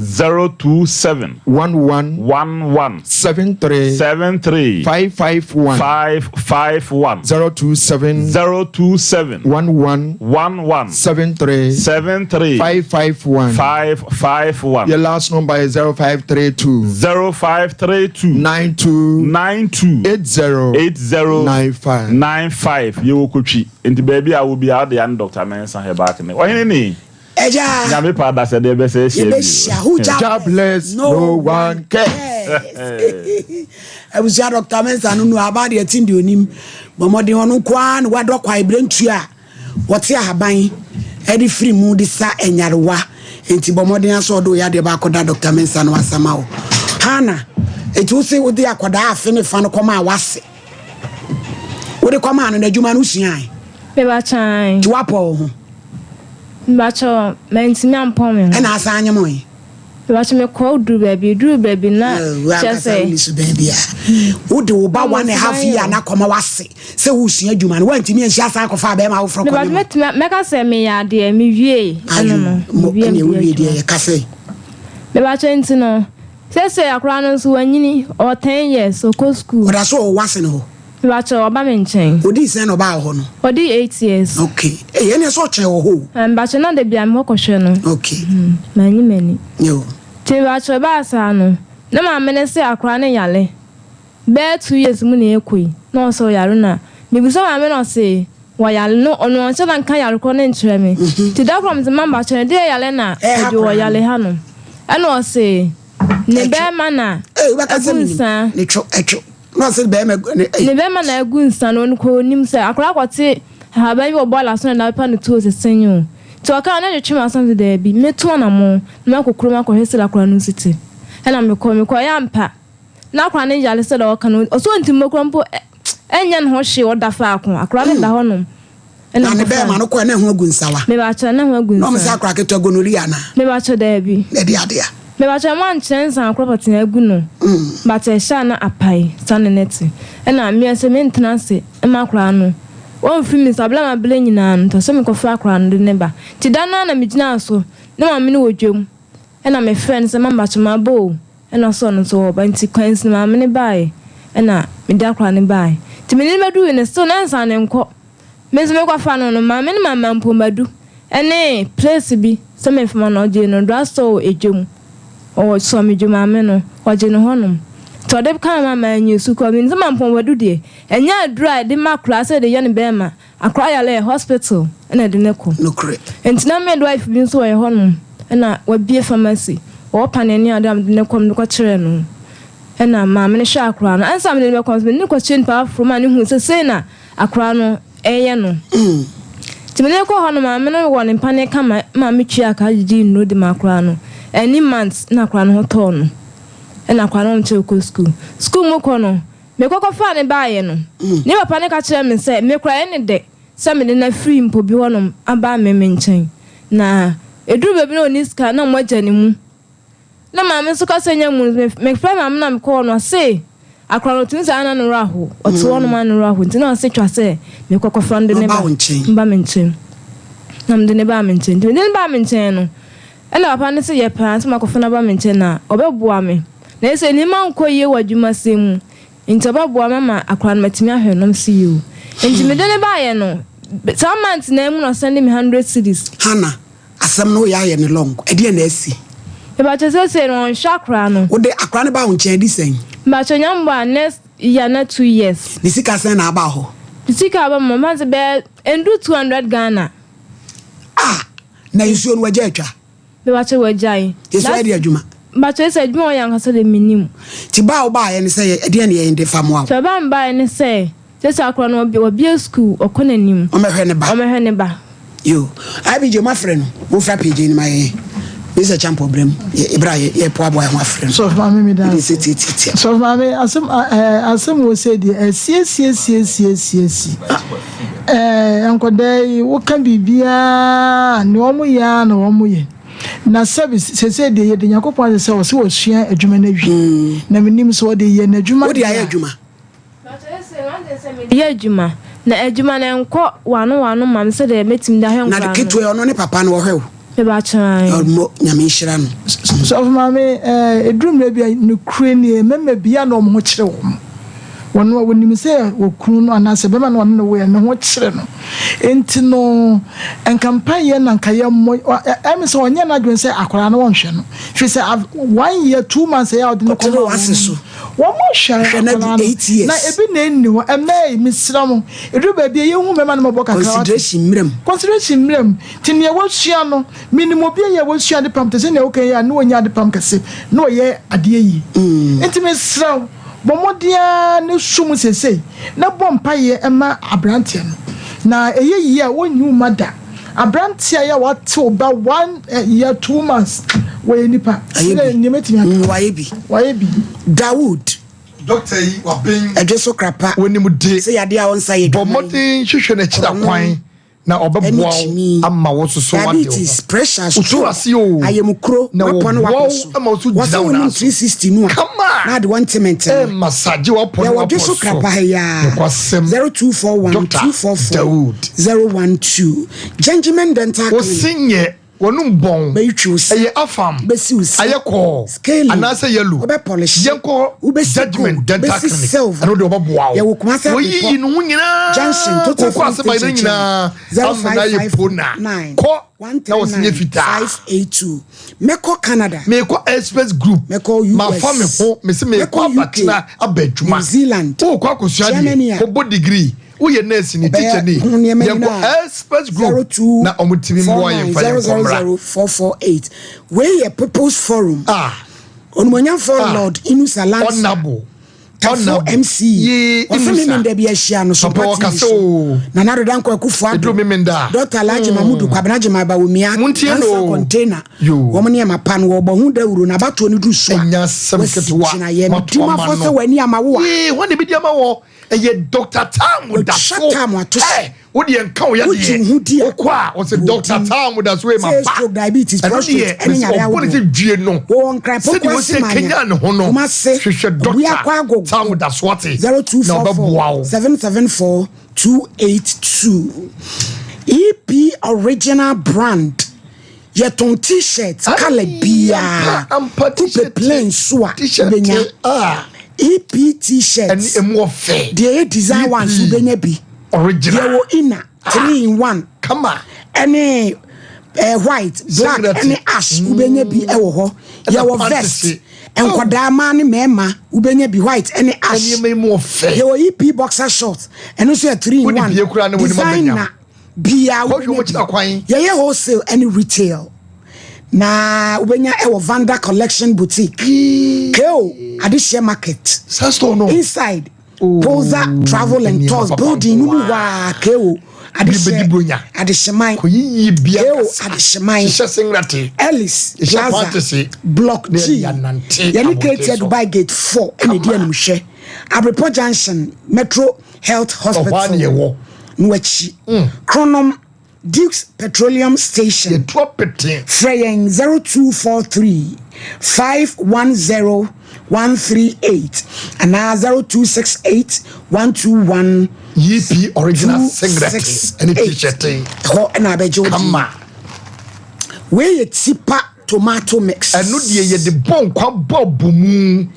[SPEAKER 5] 027.
[SPEAKER 14] 11.
[SPEAKER 5] 11.
[SPEAKER 14] 73.
[SPEAKER 5] 73.
[SPEAKER 14] 551.
[SPEAKER 5] 551.
[SPEAKER 14] 027.
[SPEAKER 5] 027.
[SPEAKER 14] 11.
[SPEAKER 5] 11.
[SPEAKER 14] 73.
[SPEAKER 5] 73.
[SPEAKER 14] 551.
[SPEAKER 5] 551.
[SPEAKER 14] Your last number is 0532.
[SPEAKER 5] 0532.
[SPEAKER 14] 92.
[SPEAKER 5] 92.
[SPEAKER 14] 80.
[SPEAKER 5] 80.
[SPEAKER 14] 95.
[SPEAKER 5] 95. Yɛwɔ Kotwi. Nti baabi a wɔ biara wode ya ne Dr. Mensah Herbal Clinic. Ɔhene ni.
[SPEAKER 2] Ɛgya.
[SPEAKER 5] Nyame pa adasɛ deɛ bɛsɛ ahyia bio.
[SPEAKER 2] Yɛbɛhyia. Who Jah
[SPEAKER 14] bless no one
[SPEAKER 2] cares. Abusua Dr. Mensah no nu aba deɛ ɛte deɛ onim. Bɔ mmɔden ɔno nko ara na wadɔ kwae berɛntua a wɔte ahaban de firi mu de sa nyarewa. Enti bɔ mmɔden ara sɛ ɔde wo yadeɛ baako da Dr. Mensah no asa ma wo. Hannah, enti wo se wode akwadaa afe ne fa no kɔmaa w'ase. Wode kɔmaa no n'adwuma no wosuae?
[SPEAKER 28] Mebakyɛ
[SPEAKER 2] Nti woapɔ wo ho?
[SPEAKER 28] Mebakyɛ mantumi ampɔ me ho.
[SPEAKER 2] Ɛna asan anyem wo he?
[SPEAKER 28] Mebakyɛ mekɔ duru baabi, duru baabi na kyerɛ sɛ.
[SPEAKER 2] Wonni suban biara. Wode wo ba one and a half year na kɔma w'ase sɛ wosua adwuma no, woantumi anhyia asan akɔfa bɛrima foforɔ kɔ ne mu.
[SPEAKER 28] Mebakyɛ mɛka sɛ meyɛ adeɛ, mewie ɛno no.
[SPEAKER 2] Ayo, ɛneɛ wowie deɛ yɛka sɛ.
[SPEAKER 28] Mebakyɛ nti no, Sɛsɛɛ akwadaa no nso wanyini, ɔwɔ ten years, ɔkɔ school.
[SPEAKER 2] Ɔda so wɔ w'ase no hɔ?
[SPEAKER 28] Mebakyɛw, ɔba me nkyɛn.
[SPEAKER 2] Odii sɛn na ɔbaa wɔ hɔ no?
[SPEAKER 28] Ɔdii eight years.
[SPEAKER 2] Okay, ei ɛneɛ sɛ ɔkyɛn wɔ hɔ o.
[SPEAKER 28] Ɛɛ mebakyɛw na dabi a mekɔ kɔhwɛ no.
[SPEAKER 2] Okay.
[SPEAKER 28] Manyi m'ani.
[SPEAKER 2] Yo.
[SPEAKER 28] Nti mepakyɛw ɛbaa saa no, na maame no se akwadaa no yare. Bɛyɛ 2 years mu na yɛkɔ yi, na ɔse ɔyare na mebisa maame na ɔse wɔyare no ɔno ɔnhyɛ da nka yare korɔ no nkyerɛ me. Nti da korɔ mese mama mpakyɛw no ɛdeɛ yare na
[SPEAKER 2] Ɛha
[SPEAKER 28] ɔde
[SPEAKER 2] koraa
[SPEAKER 28] ɔyare
[SPEAKER 2] no.
[SPEAKER 28] ha no. Ɛna ɔse ne bɛɛma na
[SPEAKER 2] Ei, wobɛka sɛ
[SPEAKER 28] agu
[SPEAKER 2] menim.
[SPEAKER 28] nsa.
[SPEAKER 2] Ne two, ɛtwo. Na ɔse bɛɛma agu ne, ei.
[SPEAKER 28] Ne bɛɛma na agu nsa no, ɔno koraa ɔnim sɛ akwadaa kɔte ahaban bi wɔ bɔɔla so na ɛde apepa ne toes sen o. Nti ɔkaa na ɛtwetwe m'aso na mese daabi, mɛtu anamɔn na makɔ kurom akɔhwɛ sɛdeɛ akwadaa no si te. Ɛna mekɔ, mekɔeɛ ampa na akwadaa no yare sɛdeɛ ɔka no, ɔse ɔntumi mmɔ koraa mpo ɛnyɛ ne ho hwee, ɔda faako, akwadaa no da hɔnom. Ɛna
[SPEAKER 2] Na ne
[SPEAKER 28] mekɔfaa
[SPEAKER 2] bɛɛma no kɔɛ na ɛho agu nsawa.
[SPEAKER 28] Mebakyɛ na ɛho agu
[SPEAKER 2] Na ɔmo sɛ
[SPEAKER 28] nsa.
[SPEAKER 2] akwadaa ketewa gonorrhea anaa?
[SPEAKER 28] Mebakyɛ daabi.
[SPEAKER 2] Na ɛde adeɛ a.
[SPEAKER 28] Mebakyɛ ɔmo ankyerɛ nsa korɔ pɔtee agu no but ɛhyɛ a na apae saa na na ɛte. Ɛna me nso mentena ase mma akwadaa no ɔmfiri me nsa berɛ a mabrɛ nyinaa no nti ɔsɛ mekɔfa akwadaa no de no ba. Nti da no ara na megyinaa so na maame no wɔ dwam ɛna mefrɛɛ no sɛ mama bakyɛ maba o ɛna ɔsɛ ɔno nso ɔɔba nti kwansin maame no baeɛ ɛna mede akwadaa no baeɛ. Nti mene no bɛduruiɛ no still na nsa no nkɔ. Me nso mekɔfa no no, maame no maa me mpomadu ne place bi sɛ memfa ma no. Ɔgyee no drugstore wɔ Edwam. Ɔwɔ Suamidwo maame no, ɔgyee no hɔnom. Nti ɔde kaa me ma manyɛ sukuu. Menim sɛ mampomadu deɛ, ɛnyɛ aduro a yɛde ma akwadaa sɛ yɛde yɛ no bɛrima. Akwadaa yare a, hospital na yɛde no kɔ.
[SPEAKER 2] Nokorɛ.
[SPEAKER 28] Nti na midwife bi nso wɔ yɛn hɔnom na wabue pharmacy. Ɔwɔ paneɛ ne adeɛ a mede no kɔ, mede kɔkyerɛɛ no. Ɛna maame no hwɛɛ akwadaa no. Ansa mede no bɛkɔ nso, mede no kɔkyerɛɛ nnipa afoforɔ maa no huu sɛ sei na akwadaa no reyɛ no. Nti mede no kɔɔ hɔ no, maame no wɔ ne mpaneɛ kama ma metuaa ka gyegyee nnuro de maa akwadaa no. Anni months na akwadaa no ho tɔɔ no. Ɛna akwadaa no ɔnkyɛre kɔ sukuu. Sukuu mu kɔ no, mekɔ kɔfaa no baeɛ no, ne papa no ka kyerɛɛ me sɛ me koraa ɛyɛ no dɛ sɛ mede no afiri mpo bi hɔnom aba me me nkyɛn. Na ɛduru baabi na ɔnni sika na wɔagya ne mu. Na maame nso kasa nya mu no, mefrɛ maame na mekɔ hɔ no, ɔse akora no ɔtumi sɛ ana ne werɛ aho, ɔte hɔ nom ana ne werɛ aho, nti na ɔse twa sɛ mekɔ kɔfa no de ne ba, mba me nkyɛn. Na mede ne baa me nkyɛn, nti mede ne baa me nkyɛn no, ɛna papa no se yɛ paa nti makɔfa no aba me nkyɛn na ɔbɛboa me. Na ɛsɛ nneɛma nkɔ yie wɔ adwumasɛm mu, nti ɔbɛboa me ama akora no matumi ahwɛ no, na mese yoo. Nti mede ne baeɛ no, saa month naa mu na ɔsɛnde me 100 cedis.
[SPEAKER 2] Hannah, Asɛm no woyɛ ayɛ no long, ɛdeɛn na asi?
[SPEAKER 28] Mepakyɛ seesei no ɔnhwɛ akora no.
[SPEAKER 2] Wode akora no baa wo nkyɛn adi sɛn?
[SPEAKER 28] Mepakyɛ Nyame a next year na 2 years.
[SPEAKER 2] Ne sika sɛn na aba hɔ?
[SPEAKER 28] Ne sika aba mu mfa no sɛ bɛyɛ ɛnduru 200 Ghana.
[SPEAKER 2] Ah! Na nsuo no wagyae atwa?
[SPEAKER 28] Mepakyɛ wagyae.
[SPEAKER 2] Nsuo ayɛ de adwuma?
[SPEAKER 28] Mepakyɛ sɛ adwuma a ɔyɛ ankasa deɛ mennim.
[SPEAKER 2] Nti ba a wobaeɛ no sɛ ɛdeɛn na yɛn de fa moa wo?
[SPEAKER 28] Sɛ ba a mebaeɛ ne sɛ Sese akora no wabue school ɔkɔ n'anim.
[SPEAKER 2] Ɔmɛhwɛ ne ba.
[SPEAKER 28] Ɔmɛhwɛ ne ba.
[SPEAKER 2] Yo, IBJ mo afrɛ no, mo nfra PJ no ma yɛn. Mr. Champo brem, yɛ ebra yɛ yɛ poaboa ho afrɛ no.
[SPEAKER 1] Sɔfo maame mi da
[SPEAKER 2] ase. Tietietie.
[SPEAKER 1] Sɔfo maame asɛm ɛɛ asɛm wɔ sɛ deɛ ɛsiesiesiesiesiesi. Ɛɛ nkɔdaa yi woka biribiara ne wɔn yɛ ara na wɔn yɛ. Na sɛbi sese deɛ yɛde Nyankopɔn ase sɛ ɔsɛ wɔsua adwuma no awie. Na menim sɛ ɔde yɛ n'adwuma.
[SPEAKER 2] Wode ayɛ adwuma.
[SPEAKER 28] Meyɛ adwuma, na adwuma no ɛnkɔ wano wano ma me sɛdeɛ mɛtumi de ahwɛ
[SPEAKER 2] Na
[SPEAKER 28] nkwadaa no.
[SPEAKER 2] ketewa yi ɔno ne papa no ɔhwɛ wo.
[SPEAKER 28] Mebakyɛ ae.
[SPEAKER 2] Ɔmmɔ Nyame nhyira no.
[SPEAKER 1] Sɔfo maame eh, ɛduru mmerɛ bi a nokorɛ nie mmarima bi a na wɔn ho kyere wɔn. Wɔn a wɔnim sɛ wɔkunu no anaasɛ bɛrima no ɔne no woeɛ no ne ho kyere no. Enti no nka mpaeɛ na nka yɛmmɔ ɛme sɛ ɔnyɛ n'adwene sɛ akwadaa no wɔnhwɛ no. Firi sɛ one year two months ɛyɛ a ɔde no
[SPEAKER 2] Ɔtere
[SPEAKER 1] kɔma
[SPEAKER 2] w'ase
[SPEAKER 1] wɔn
[SPEAKER 2] so.
[SPEAKER 1] no. Wɔn hwɛ
[SPEAKER 2] Hwɛ no
[SPEAKER 1] akwadaa
[SPEAKER 2] adu
[SPEAKER 1] no
[SPEAKER 2] eight years.
[SPEAKER 1] na ebi na enni hɔ ɛnɛ yi mesrɛ mo eduru baabi a yɛnhu mmarima no mmɔbɔ kakra wate
[SPEAKER 2] Consideration mmra mu.
[SPEAKER 1] consideration mmra mu nti nea wasua no menim obi a yɛ wasua ade pam te sɛ nea woka yi a na ɔnya ade pam kɛse na ɔyɛ adeɛ yie nti mesrɛ wo bɔ mmɔden ara ne so mu seesei na bɔ mpaeɛ ma aberanteɛ no na ɛyɛ yie a ɔnyi wo ma da. Aberanteɛ yi a wate wo ba one year 2 months wɔyɛ nipa.
[SPEAKER 2] Ayɛ bi.
[SPEAKER 1] Nea mɛtumi aka.
[SPEAKER 2] Wayɛ bi.
[SPEAKER 1] Wayɛ bi.
[SPEAKER 2] Dawood.
[SPEAKER 4] Doctor yi waben.
[SPEAKER 2] Ɛdwe so krapa.
[SPEAKER 4] Wonim de.
[SPEAKER 2] Sɛ yadeɛ a ɔnsa yɛ
[SPEAKER 4] Bɔ
[SPEAKER 2] dwaman.
[SPEAKER 4] mmɔden hwehwɛ n'akyiri akwan na ɔbɛboa
[SPEAKER 2] Ɛne
[SPEAKER 4] wo
[SPEAKER 2] kyimi.
[SPEAKER 4] ama wo soso wade wo ho.
[SPEAKER 2] Diabetes, pressure,
[SPEAKER 4] Wotu
[SPEAKER 2] stroke,
[SPEAKER 4] ase o.
[SPEAKER 2] ayamukuro,
[SPEAKER 4] Na
[SPEAKER 2] wapɔ ne
[SPEAKER 4] wɔboa
[SPEAKER 2] wapɔ
[SPEAKER 4] wo
[SPEAKER 2] so.
[SPEAKER 4] ma wo so
[SPEAKER 2] Wɔsɛ
[SPEAKER 4] gyina wo
[SPEAKER 2] wonom
[SPEAKER 4] nan so.
[SPEAKER 2] 360 no a,
[SPEAKER 4] Kama.
[SPEAKER 2] na ade wɔntement no.
[SPEAKER 4] Ɛ massage wapɔ ne
[SPEAKER 2] Yɛwɔ
[SPEAKER 4] wapɔ
[SPEAKER 2] dwe so
[SPEAKER 4] so.
[SPEAKER 2] krapa ha yi ara.
[SPEAKER 4] Nokwasɛm.
[SPEAKER 2] 0241
[SPEAKER 4] Doctor
[SPEAKER 2] 244
[SPEAKER 4] Dawood.
[SPEAKER 2] 012. Gentleman Dental
[SPEAKER 4] Wo
[SPEAKER 2] Clinic.
[SPEAKER 4] se nyɛ. W'anum bɔn.
[SPEAKER 2] Bɛyi twi wo se.
[SPEAKER 4] Ɛyɛ afam.
[SPEAKER 2] Bɛsi wo se.
[SPEAKER 4] Ɛyɛ kɔɔ.
[SPEAKER 2] Scaling.
[SPEAKER 4] Anaasɛ yellow.
[SPEAKER 2] Wobɛ polish.
[SPEAKER 4] Yɛnkɔ
[SPEAKER 2] Wobɛsi
[SPEAKER 4] Judgment
[SPEAKER 2] gold.
[SPEAKER 4] Dental
[SPEAKER 2] Wobɛsi
[SPEAKER 4] Clinic.
[SPEAKER 2] silver.
[SPEAKER 4] Ɛno deɛ ɔbɛboa wo.
[SPEAKER 2] Yɛwɔ Kumasi Abepɔ.
[SPEAKER 4] Wɔyiyi ne ho nyinaa.
[SPEAKER 2] Junction, Total
[SPEAKER 4] Koko
[SPEAKER 2] Filling
[SPEAKER 4] ase ba yere
[SPEAKER 2] Station
[SPEAKER 4] nyinaa.
[SPEAKER 2] nkyɛn.
[SPEAKER 4] Ama no ayɛ po na.
[SPEAKER 2] 0559
[SPEAKER 4] Kɔ na wɔsi nyɛ
[SPEAKER 2] 139
[SPEAKER 4] fitaa.
[SPEAKER 2] 582. Mɛkɔ Canada.
[SPEAKER 4] Mekɔ Express Group.
[SPEAKER 2] Mɛkɔ US.
[SPEAKER 4] Mafa me ho. Mese mekɔ
[SPEAKER 2] Mɛkɔ UK.
[SPEAKER 4] abatena aba adwuma.
[SPEAKER 2] New Zealand.
[SPEAKER 4] Wokɔ akɔsua
[SPEAKER 2] Germany
[SPEAKER 4] deɛ.
[SPEAKER 2] a.
[SPEAKER 4] Kɔbɔ degree. Woyɛ nurse ni,
[SPEAKER 2] Ɔbɛyɛ
[SPEAKER 4] teacher ni.
[SPEAKER 2] ho nneɛma
[SPEAKER 4] Yɛnkɔ
[SPEAKER 2] nyinaa.
[SPEAKER 4] Express Group. Na ɔmo timi mmoa yɛn fa yɛn kɔ mmra.
[SPEAKER 2] 490000448. Wei yɛ People's Forum.
[SPEAKER 4] Ah.
[SPEAKER 2] Onimonyamfoɔ
[SPEAKER 4] Ah.
[SPEAKER 2] Lord Inusa Lansa.
[SPEAKER 4] Honourable.
[SPEAKER 2] Tafo
[SPEAKER 4] Honourable.
[SPEAKER 2] MC.
[SPEAKER 4] Yee,
[SPEAKER 2] Ɔse
[SPEAKER 4] Inusa.
[SPEAKER 2] Memenda bi ahyia no so
[SPEAKER 4] Papa
[SPEAKER 2] party
[SPEAKER 4] ɔkasa
[SPEAKER 2] so.
[SPEAKER 4] o.
[SPEAKER 2] Nana Addo Dankwa Akufo-Addo.
[SPEAKER 4] Eduru Memenda.
[SPEAKER 2] Dr. Alhaji Mahmudu Kwabena Agyemang Bawumia.
[SPEAKER 4] Montie no
[SPEAKER 2] Ansa
[SPEAKER 4] o.
[SPEAKER 2] container.
[SPEAKER 4] Yo.
[SPEAKER 2] Wɔn nneɛma pa no wɔbɔ ho dawuro na abatoɔ no duru so a.
[SPEAKER 4] Ɛnyɛ asɛm
[SPEAKER 2] Wasi
[SPEAKER 4] ketewa.
[SPEAKER 2] gyinaeɛ.
[SPEAKER 4] Mato ama
[SPEAKER 2] Medimafoɔ
[SPEAKER 4] no.
[SPEAKER 2] sɛ w'ani ama wo a.
[SPEAKER 4] Yee, hwan na ebedi ama wɔ? Ɛyɛ Dr. Tam da so.
[SPEAKER 2] Wɔtwa tam ato so.
[SPEAKER 4] Ɛ, wo deɛ nka wo yadeɛ.
[SPEAKER 2] Wogye wo ho di a.
[SPEAKER 4] Wokɔ a, wɔsɛ Dr. Tam da so ema
[SPEAKER 2] Sɛ
[SPEAKER 4] ba.
[SPEAKER 2] stroke, diabetes,
[SPEAKER 4] Ɛno
[SPEAKER 2] prostate,
[SPEAKER 4] deɛ,
[SPEAKER 2] ɛne
[SPEAKER 4] mese
[SPEAKER 2] nyare
[SPEAKER 4] ɔbɔ ne
[SPEAKER 2] ahodoɔ.
[SPEAKER 4] sɛ due no.
[SPEAKER 2] Wɔwɔ Nkran
[SPEAKER 4] Sɛdeɛ
[SPEAKER 2] Poku ase
[SPEAKER 4] wɔsi
[SPEAKER 2] Manya.
[SPEAKER 4] kanyan ne ho no,
[SPEAKER 2] Kumase,
[SPEAKER 4] hwehwɛ
[SPEAKER 2] Abuakwa
[SPEAKER 4] Dr.
[SPEAKER 2] Agogo.
[SPEAKER 4] Tam da so ate. Na
[SPEAKER 2] 0244
[SPEAKER 4] ɔbɛboa wo.
[SPEAKER 2] 774 282. EP Original Brand. Yɛtɔn t-shirt colour biara. Wopɛ plain so a wobɛnya. EP t-shirt.
[SPEAKER 4] Ɛne emu ɔfɛ.
[SPEAKER 2] Deɛ ɛyɛ design
[SPEAKER 4] EP
[SPEAKER 2] ones wobɛnya bi.
[SPEAKER 4] Original.
[SPEAKER 2] Yɛwɔ inner 3 in 1.
[SPEAKER 4] Kama.
[SPEAKER 2] Ɛne eh, white, black
[SPEAKER 4] Singlet.
[SPEAKER 2] ɛne ash wobɛnya bi ɛwɔ hɔ.
[SPEAKER 4] Ɛna
[SPEAKER 2] Yɛwɔ
[SPEAKER 4] pants
[SPEAKER 2] vest.
[SPEAKER 4] se.
[SPEAKER 2] Nkwadaa mmaa ne mmarima wobɛnya bi white ɛne ash.
[SPEAKER 4] Nneɛma yi mu ɔfɛ.
[SPEAKER 2] Yɛwɔ EP boxer short ɛno nso yɛ 3 in
[SPEAKER 4] Wode
[SPEAKER 2] 1.
[SPEAKER 4] bie koraa na w'anim abɛnyam.
[SPEAKER 2] Designer biara
[SPEAKER 4] Kɔhwɛ
[SPEAKER 2] wobɛnya
[SPEAKER 4] wɔn kyerɛ kwan.
[SPEAKER 2] Yɛyɛ wholesale ɛne retail. Na wobɛnya ɛwɔ Vanda Collection Boutique. KO Adehyeɛ Market.
[SPEAKER 4] Saa store no.
[SPEAKER 2] Inside Poza Travel and
[SPEAKER 4] nneɛma
[SPEAKER 2] Tours
[SPEAKER 4] papa
[SPEAKER 2] building no mu
[SPEAKER 4] nko
[SPEAKER 2] waa KO
[SPEAKER 4] Bɛdi bronya.
[SPEAKER 2] Adehyeman.
[SPEAKER 4] Kɔyiyi bia
[SPEAKER 2] KO
[SPEAKER 4] kasa.
[SPEAKER 2] Adehyeman.
[SPEAKER 4] Hyehyɛ singlet.
[SPEAKER 2] Ellis
[SPEAKER 4] Hyehyɛ
[SPEAKER 2] Plaza
[SPEAKER 4] pants.
[SPEAKER 2] Block
[SPEAKER 4] Na
[SPEAKER 2] G.
[SPEAKER 4] yɛde anante
[SPEAKER 2] Yɛne
[SPEAKER 4] abɔnten
[SPEAKER 2] KTI
[SPEAKER 4] so.
[SPEAKER 2] Dubai Gate 4 ɛna ɛdi animhwɛ. Abrepɔ Junction Metro Health
[SPEAKER 4] Ɛhɔ ara
[SPEAKER 2] Hospital
[SPEAKER 4] na yɛwɔ.
[SPEAKER 2] no akyi. Kronom Dukes Petroleum Station.
[SPEAKER 4] Yɛtu apete.
[SPEAKER 2] Frɛ yɛn 0243 510 138 anaa 0268 121
[SPEAKER 4] EP original singlet ɛne t-shirt.
[SPEAKER 2] Ɛhɔ ɛna abɛgye wo
[SPEAKER 4] Kama.
[SPEAKER 2] Wei yɛ tipa tomato mix.
[SPEAKER 4] Ɛno deɛ yɛde bɔ nkwa bɔ bɔ mu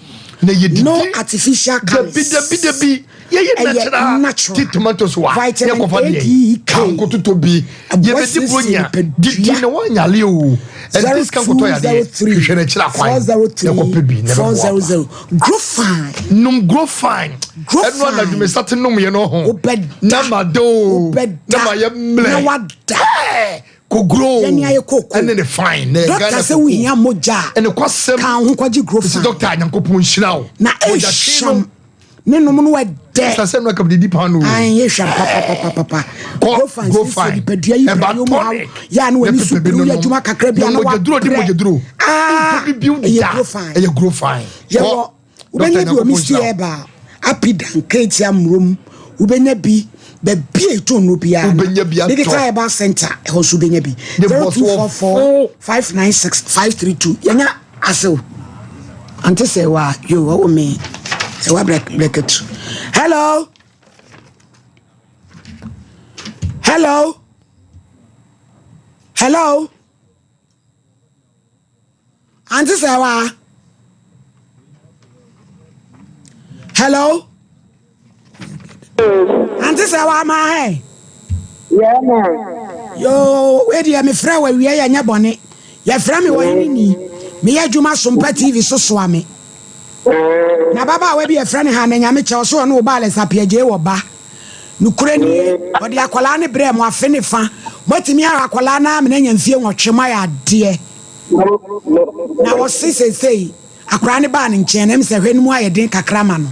[SPEAKER 4] na yɛdidi.
[SPEAKER 2] No artificial colours.
[SPEAKER 4] Dabi dabi dabi. Yɛyɛ
[SPEAKER 2] Ɛyɛ
[SPEAKER 4] natural.
[SPEAKER 2] natural.
[SPEAKER 4] Ti tomatoes wa.
[SPEAKER 2] Vitamin
[SPEAKER 4] Yɛkɔfa
[SPEAKER 2] A,
[SPEAKER 4] deɛ.
[SPEAKER 2] D, E, K.
[SPEAKER 4] Kanko totɔ bi.
[SPEAKER 2] Ɛboa
[SPEAKER 4] Yɛbɛdi
[SPEAKER 2] siesie
[SPEAKER 4] bronya.
[SPEAKER 2] nipadua.
[SPEAKER 4] Didi na wanyale o. Ɛnti sika nkotɔ yadeɛ.
[SPEAKER 2] 0203
[SPEAKER 4] Hwehwɛ n'akyiri akwan.
[SPEAKER 2] 403
[SPEAKER 4] Yɛkɔpɛ bi na ɛbɛboa wo.
[SPEAKER 2] 400. Grow fine.
[SPEAKER 4] Nom grow fine.
[SPEAKER 2] Grow
[SPEAKER 4] Ɛno
[SPEAKER 2] fine.
[SPEAKER 4] anadwo me sate nom yɛ no ho.
[SPEAKER 2] Wobɛda.
[SPEAKER 4] Na ma de o.
[SPEAKER 2] Wobɛda.
[SPEAKER 4] Na ma yɛ mmerɛ.
[SPEAKER 2] Na wada.
[SPEAKER 4] Ɛɛ, Kogro.
[SPEAKER 2] Yɛne ayɛ koko.
[SPEAKER 4] Ɛne ne fine. Na ɛyɛ
[SPEAKER 2] Doctor
[SPEAKER 4] Ghana
[SPEAKER 2] sɛ
[SPEAKER 4] koko.
[SPEAKER 2] wohia mogya a.
[SPEAKER 4] Ɛne kwasɛm.
[SPEAKER 2] Ka wo ho kɔgye grow
[SPEAKER 4] Ɛsi
[SPEAKER 2] fine.
[SPEAKER 4] doctor Nyankopɔn nhyira wo.
[SPEAKER 2] Na
[SPEAKER 4] Mogya twe no.
[SPEAKER 2] ɛhyam. Ne nom no ɛdɛ.
[SPEAKER 4] Sɛ sɛ no aka didi paano.
[SPEAKER 2] Ayi ehwɛ papapapapa.
[SPEAKER 4] Kɔ
[SPEAKER 2] Grow fine
[SPEAKER 4] go
[SPEAKER 2] siesie
[SPEAKER 4] fine.
[SPEAKER 2] nipadua yi
[SPEAKER 4] Ɛba
[SPEAKER 2] brɛ yɛ mu haw.
[SPEAKER 4] tonic.
[SPEAKER 2] Yɛ a na w'ani so
[SPEAKER 4] Ne pepe bi
[SPEAKER 2] biri woyɛ
[SPEAKER 4] nom.
[SPEAKER 2] adwuma kakra bi a na
[SPEAKER 4] Na mogyaduro di
[SPEAKER 2] wabrɛ.
[SPEAKER 4] mogyaduro.
[SPEAKER 2] Ah,
[SPEAKER 4] Wotɔ bi bio
[SPEAKER 2] ɛyɛ
[SPEAKER 4] da.
[SPEAKER 2] grow fine.
[SPEAKER 4] Ɛyɛ grow fine.
[SPEAKER 2] Yɛwɔ
[SPEAKER 4] Kɔ.
[SPEAKER 2] wobɛnya
[SPEAKER 4] Doctor
[SPEAKER 2] bi wɔ
[SPEAKER 4] Nyankopɔn
[SPEAKER 2] Misty
[SPEAKER 4] nhyira wo.
[SPEAKER 2] Herbal, Apidan, Ketia Mmrom. Wobɛnya bi baabi a ɛtɔ nnuro biara no.
[SPEAKER 4] Wobɛnya bi atɔ.
[SPEAKER 2] Digital Herbal Center ɛhɔ nso wobɛnya bi.
[SPEAKER 4] Ne bɔ so
[SPEAKER 2] 0244 596 532. Yɛnya asew. Ante sɛ wa yo ɔwɔ me sɛ wa brɛkɛtu. Hello. Hello. Hello. Ante sɛ wa. Hello. Ante sɛ wa ma hɛ.
[SPEAKER 6] Yeah, man.
[SPEAKER 2] Yoo, wei deɛ mefrɛ wɔ awia yɛ nyɛ bɔne. Yɛfrɛ me ɔhene ni. Meyɛ adwuma Sompa TV so soa me. Na ababaawa bi yɛfrɛ no Hannah Nyamekyɛ ɔso ɔne wo ba Alex Appiagyei wɔ ba. Nokorɛ nie, ɔde akwadaa no brɛɛ mo afe ne fa. Moatumi ahwɛ akwadaa no ara ma no anya mfie nwɔtwe, moayɛ adeɛ. Na ɔse seesei Akwadaa no baa ne nkyɛn no, ɛm sɛ hwɛ no mu ayɛ den kakra ma no.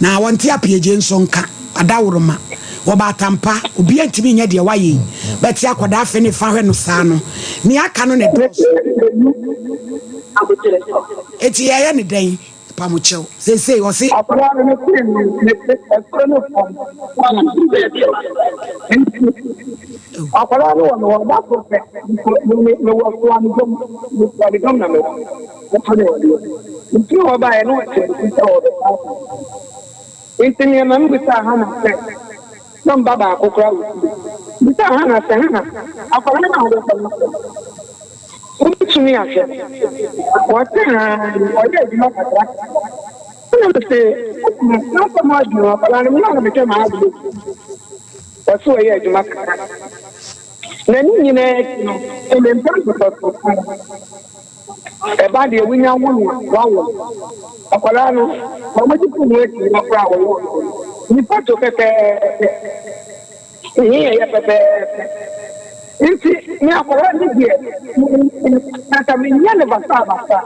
[SPEAKER 2] Na wɔnte apiagye nso nka. Adaworoma. Wɔba atampa. Obiara ntumi nyɛ deɛ wayɛ yi. Bɛte akwadaa afe ne fa hwɛ no saa no. Nea aka no na ɛdɔɔso. Enti yɛyɛ no dɛn? Pamokyɛw. Seesei ɔse.
[SPEAKER 6] Akwadaa no, metee no, mete ɛsoro ne fam. Nti, akwadaa no wɔ me hɔ, da koro pɛ, mewɔ Soanidom, Soanidom na mewɔ. Wɔfa no adeɛ. Mefiri hɔ baeɛ na wɔkyerɛ me sɛ wɔrebɛfa me. Enti nea ma mebisaa Hana sɛ, na me ba baako koraa wɔ fie. Mebisaa Hana sɛ, Hana, akwadaa no a wobɛfa no sɛn? Ɔbɛtumi ahwɛ no. Ɔse haa, ɔyɛ adwuma kakra. Ɛna mese, N'asɛm adwene akwadaa no, me na mehwɛ m'adeɛ. Ɔse ɔyɛ adwuma kakra. Na ne nyinaa akyi no, mempɛ nkɔsɔsɔ. Ɛba deɛ wonya wo no a, woawo no. Akwadaa no, ma wɔgye to ho akyinnye koraa a wɔwɔ no. Ne foto pɛpɛɛpɛ. Ne yɛ pɛpɛɛpɛ. Nti me akwadaa no deɛ, anka menyɛ no basabasa.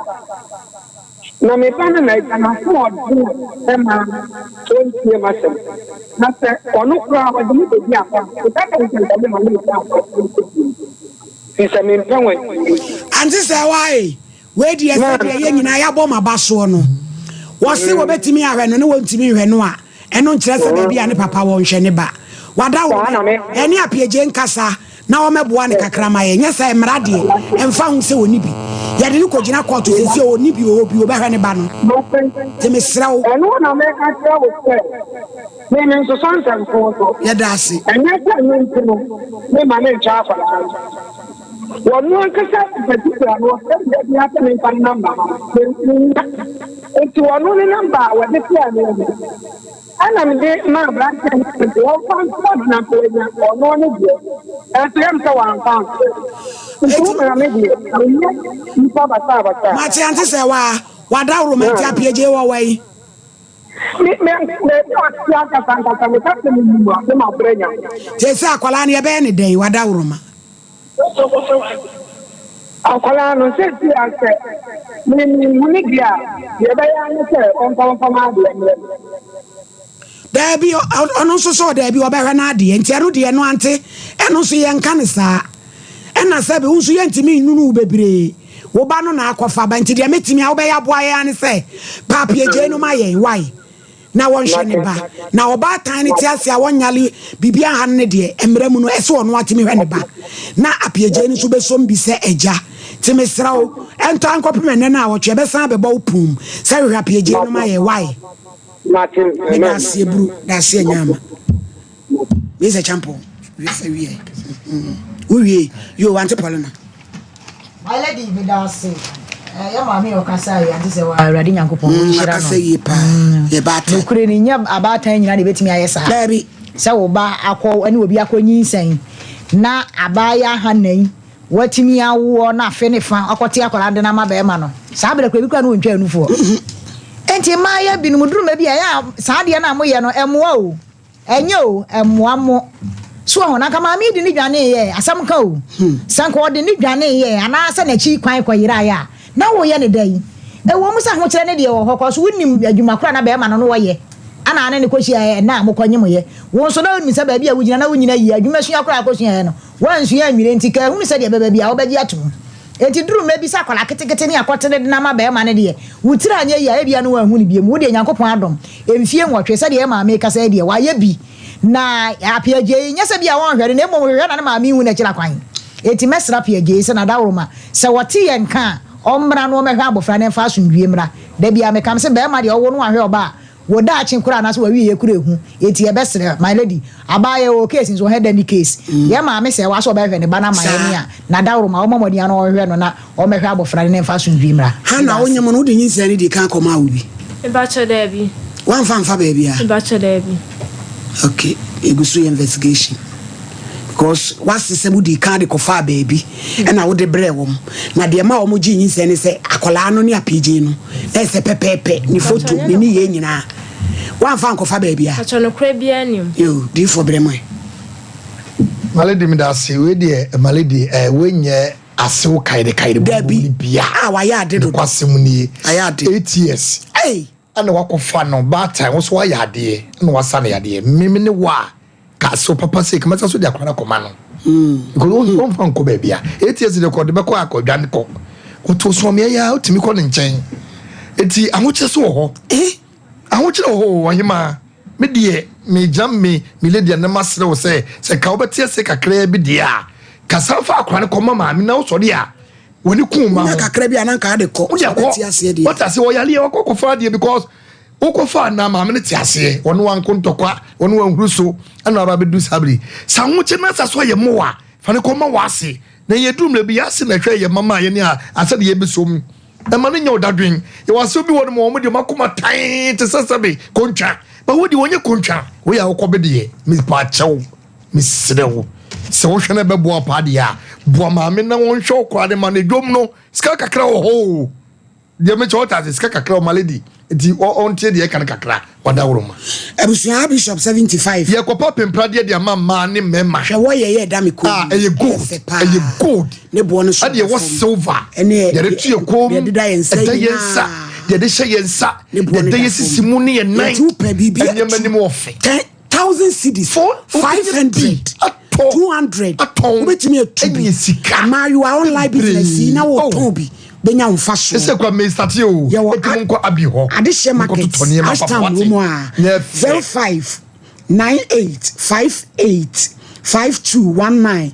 [SPEAKER 6] Na me ba no na agya n'asoɔden a ɛma ɔntie m'asɛm. Na sɛ ɔno koraa ɔde me bɛdi akɔ a, meka kyerɛ no sɛ nka memma no nsan nkɔ bio. Firi sɛ mempɛ wɔn akyinnye.
[SPEAKER 2] Ante sɛ wae, wei deɛ sɛdeɛ yɛn nyinaa yɛabɔ m'aba soɔ no, wɔse wɔbɛtumi ahwɛ no ne wɔntumi nhwɛ no a, ɛno nkyerɛ sɛ baabi a ne papa wɔ nhwɛ ne ba. Wada wo ɛne apiagye nkasa na wɔmɛboa no kakra ma yɛ, nyɛ sɛ mmara deɛ ɛmfa ho sɛ ɔni bi. Yɛde no kɔgyina kɔɔto sɛsi ɔni bi ɔwɔ bi ɔbɛhwɛ ne ba no. Nti mesrɛ wo.
[SPEAKER 6] Ɛno na mɛka kyerɛ wo sɛ Me mensosɔ nsɛmfoo so.
[SPEAKER 2] Yɛda ase.
[SPEAKER 6] Ɛnyɛ sɛ ɛno nti no me ma me nkyɛ akwadaa no. Wɔno ankasa in particular no ɔfrɛ me da biara sɛ memfa ne number ma no. Mennya. Nti wɔno ne number a wɔde frɛɛ me no ɛna mede maa aberanteɛ no sɛ nti ɔmfa ntoa no na nka wanya ɔno ne deɛ. Nanso ɛyɛ me sɛ wamfa amfrɛ me. Nti wo maame deɛ ɔnyɛ nipa basabasa.
[SPEAKER 2] Mate ante sɛ waa wadaworo ma nti apiagye wɔ wai.
[SPEAKER 6] Me me baabi a ɔte ankasa ankasa meka sɛ menim a na mabrɛ Nyame.
[SPEAKER 2] Seesei akwadaa no yɛbɛyɛ no dɛn wadaworoma?
[SPEAKER 6] Akwadaa no seesei a sɛ me menhu no deɛ a deɛ ɛbɛyɛ ara ne sɛ ɔmfa mfa m'adeɛ mmerɛ me.
[SPEAKER 2] Daabi ɔno nso sɛ ɔdaabi ɔbɛhwɛ n'adeɛ nti ɛno deɛ ɛno ante ɛno nso yɛnka no saa ɛna sɛbi wo nso yɛntumi nnunu wo bebree. Wo ba no na akɔfa ba nti deɛ mɛtumi a wobɛyɛ aboa yɛn ara ne sɛ paapie gyei no ma yɛn wai na wɔnhwɛ ne ba na ɔbaatan no te ase a wɔnyale biribi aha no ne deɛ mmerɛ mu no ɛsɛ ɔno atumi hwɛ ne ba na apue gyei no nso bɛsom bi sɛ agya nti mesrɛ wo ɛntɔ ankɔpem ɛnɛ no a wɔtwe ɛbɛsan abɛbɔ wo pum sɛ hwehwɛ apue gyei no ma yɛn wai meda aseɛ buru da aseɛ nyaama. Wei sɛ champon. Wie sɛ wie. Wo wie. Yo wante Paulina.
[SPEAKER 13] My lady me da ase. Eh, yɛ maame yɛ ɔkasa yi ante sɛ wa awurade nyankopɔn mm, nhyira no.
[SPEAKER 2] Akasa yie paa. Mm. Yɛ baatan.
[SPEAKER 13] Nokure ni nyɛ abaatan nyina na ebetumi ayɛ saa.
[SPEAKER 2] Daabi.
[SPEAKER 13] Sɛ wo ba akɔ ɛne obi akɔ nyinsɛn na abaayɛ ahanan watumi awoɔ na afe ne fa akɔte akwadaa de no ama bɛrima no saa berɛ kora bi kora no wɔntwa anufoɔ. Enti mmaayɛ binom duruma bi a ɛyɛ a saa adeɛ no a moyɛ no ɛmmoa o. Ɛnyɛ o, ɛmmoa mo. So wahu? Na anka maame yi de no dwaneeɛ ɛ, asɛm ka o. Sɛ anka ɔde no dwaneeɛ ɛ, anaasɛ n'akyi kwan kɔyeraeɛ a, na woreyɛ no dɛn? Ɛwɔ mu sɛ ahokyerɛ no deɛ wɔ hɔ, kɔs wonim adwuma korɔ a na bɛrima no ne ɔyɛ, ɛna ane no kɔhyiaeɛ ɛnnɛ a mokɔnyemoeɛ. Wo nso na wonim sɛ baabi a wogyina na wonyina yie, adwuma sua koraa a wokɔsuaeɛ no, woansua anwire nti, ka ahunu sɛdeɛ ɛbɛba biara wobɛgye atom. Enti duru mmerɛ bi sɛ akwadaa ketekete ne akɔtene de no ama barima no deɛ, wo tiri anyɛ yie a, ebia na wanhu no biom. Wo deɛ Nyankopɔn adom, mfie nwɔtwe, sɛdeɛ yɛn maame rekasa yi deɛ, wayɛ bi. Na Appiah Gyei, nyɛ sɛ bi a ɔnhwɛ no, na mmom hwehwɛ na ne maame nhu n'akyiri akwan. Enti mɛsrɛ Appiah Gyei sɛ n'adaworoma, sɛ ɔte yɛn nka a, ɔmmra na ɔmmɛhwɛ abɔfra no mfa asomdwie mmra. Da biara meka mese, barima deɛ ɔwo no wanhwɛ ɔba a, Wo daakye koraa anaasɛ w'awieɛ kura ehu enti yɛbɛsrɛ my lady abaayewa wɔ case nso ɔhɛ da ni case yɛ maame sɛ wa sɛ ɔbɛhwɛ ne ba no ama yɛ ne a n'adaworoma ɔmɔ mmɔden ano ɔnhwɛ no na ɔmmɛhwɛ abɔfra no ne mfa asomdwie mmra.
[SPEAKER 2] Hannah
[SPEAKER 13] Meda
[SPEAKER 2] wo
[SPEAKER 13] ase.
[SPEAKER 2] nyem no wode nyinsɛn no dii kan kɔmaa wo bi?
[SPEAKER 28] Mepakyɛ daabi.
[SPEAKER 2] Woamfa amfa baabiara?
[SPEAKER 28] Mepakyɛ daabi.
[SPEAKER 2] Ok yɛgu so yɛ investigation. Because w'ase sɛ wodii kan de kɔfaa baabi ɛna wode brɛɛ wɔn. Na deɛ ɛma wɔn gyee nyinsɛn ne sɛ akwadaa no ne apiegye no na ɛsɛ pɛpɛɛpɛ, ne foto, ne nneyɛɛ nyinaa. Woamfa ankɔfa baabi a.
[SPEAKER 28] Pakyɛ nokorɛ biara nni mu.
[SPEAKER 2] Yoo, diifoɔ brɛ mo ɛ.
[SPEAKER 4] Malady medase wei deɛ malady eh wei nyɛ asew kaede kaede bom bom ni bia.
[SPEAKER 2] Ah wayɛ ade dodo.
[SPEAKER 4] Nokwasɛm nie.
[SPEAKER 2] Ayɛ ade.
[SPEAKER 4] 8 years.
[SPEAKER 2] Ei.
[SPEAKER 4] Ɛna wakɔfa no baatan wo so wayɛ adeɛ ɛna wasa no yadeɛ meme ne wo a ka asew papa sei kama sa so de akora no akɔma no because wɔmfa nkɔ baabi a 8 years de kɔ de bɛkɔ akɔdwane kɔ wɔto sɔmeɛ yɛ a wotumi kɔ ne nkyɛn eti ahokyerɛ so wɔ hɔ ahokyerɛ wɔ hɔ o ɔhemaa me deɛ megyina me me lady anam asrɛ wo sɛ sɛ ka wobɛte ase kakraa bi deɛ a kasa fa akora no kɔma maame na wosɔre a wɔne kun ma
[SPEAKER 2] ho kakra bi a na nka de kɔ
[SPEAKER 4] wode kɔ wɔte aseɛ wɔyaleɛ wɔkɔ kɔfa adeɛ because wokɔfa na maame no te aseɛ wɔne wanko ntɔkwa wɔne wanhuru so ɛna aba bɛdu saa bere sa ahokyɛ no asa so ayɛ mmoa fa ne kɔma wɔ ase. Na yɛduru mmerɛ bi, yɛase na ɛhwɛ yɛn mma a yɛne a asɛ de yɛbɛsɔ mu. Ɛma no nyɛ wo dadwen. Yɛwɔ asew bi wɔ nom a wɔn deɛ wɔn akoma tan te sɛ sɛbe kontwa. But wo deɛ wɔnyɛ kontwa. Woyɛ a wokɔ bedeɛ. Mepaakyɛw, mesrɛ wo, sɛ wohwɛ na ɛbɛboa wo paa deɛ a, boa maame na wɔnhwɛ wo koraa de ma no. Dwom no, sika kakra wɔ hɔ o. Deɛ mekyɛ ɔte ase sika kakra ɔma lady nti ɔntie deɛ ɛka no kakra wadaworo ma.
[SPEAKER 2] Abusua Bishop 75.
[SPEAKER 4] Yɛ kɔpa pempradeɛ de ama mmaa ne mmarima.
[SPEAKER 2] Hwɛ wɔ yɛ yɛ ɛda me kɔn mu.
[SPEAKER 4] Ɛyɛ gold ɛyɛ gold.
[SPEAKER 2] Ne boɔ no so
[SPEAKER 4] ɛde ɛwɔ silver.
[SPEAKER 2] Ɛne
[SPEAKER 4] yɛde to yɛ kɔn mu
[SPEAKER 2] yɛde da yɛn nsa
[SPEAKER 4] ɛda yɛn nsa yɛde hyɛ yɛn nsa yɛde yɛ sisi mu ne yɛn nan.
[SPEAKER 2] Yɛtu pɛ biribi
[SPEAKER 4] ɛnneɛma nim wɔ fɛ.
[SPEAKER 2] 10,000 cedis, 500, 200, wobɛtumi atu bi. Mmaayewa online business yi na wɔtɔn bi bɛnya wo mfa soɔ.
[SPEAKER 4] Ɛsɛ kura mesate o.
[SPEAKER 2] Yɛwɔ
[SPEAKER 4] Ɛti mo nkɔ abi hɔ.
[SPEAKER 2] Adehyɛ market Ashtown wɔ mu a 05 98 58 5219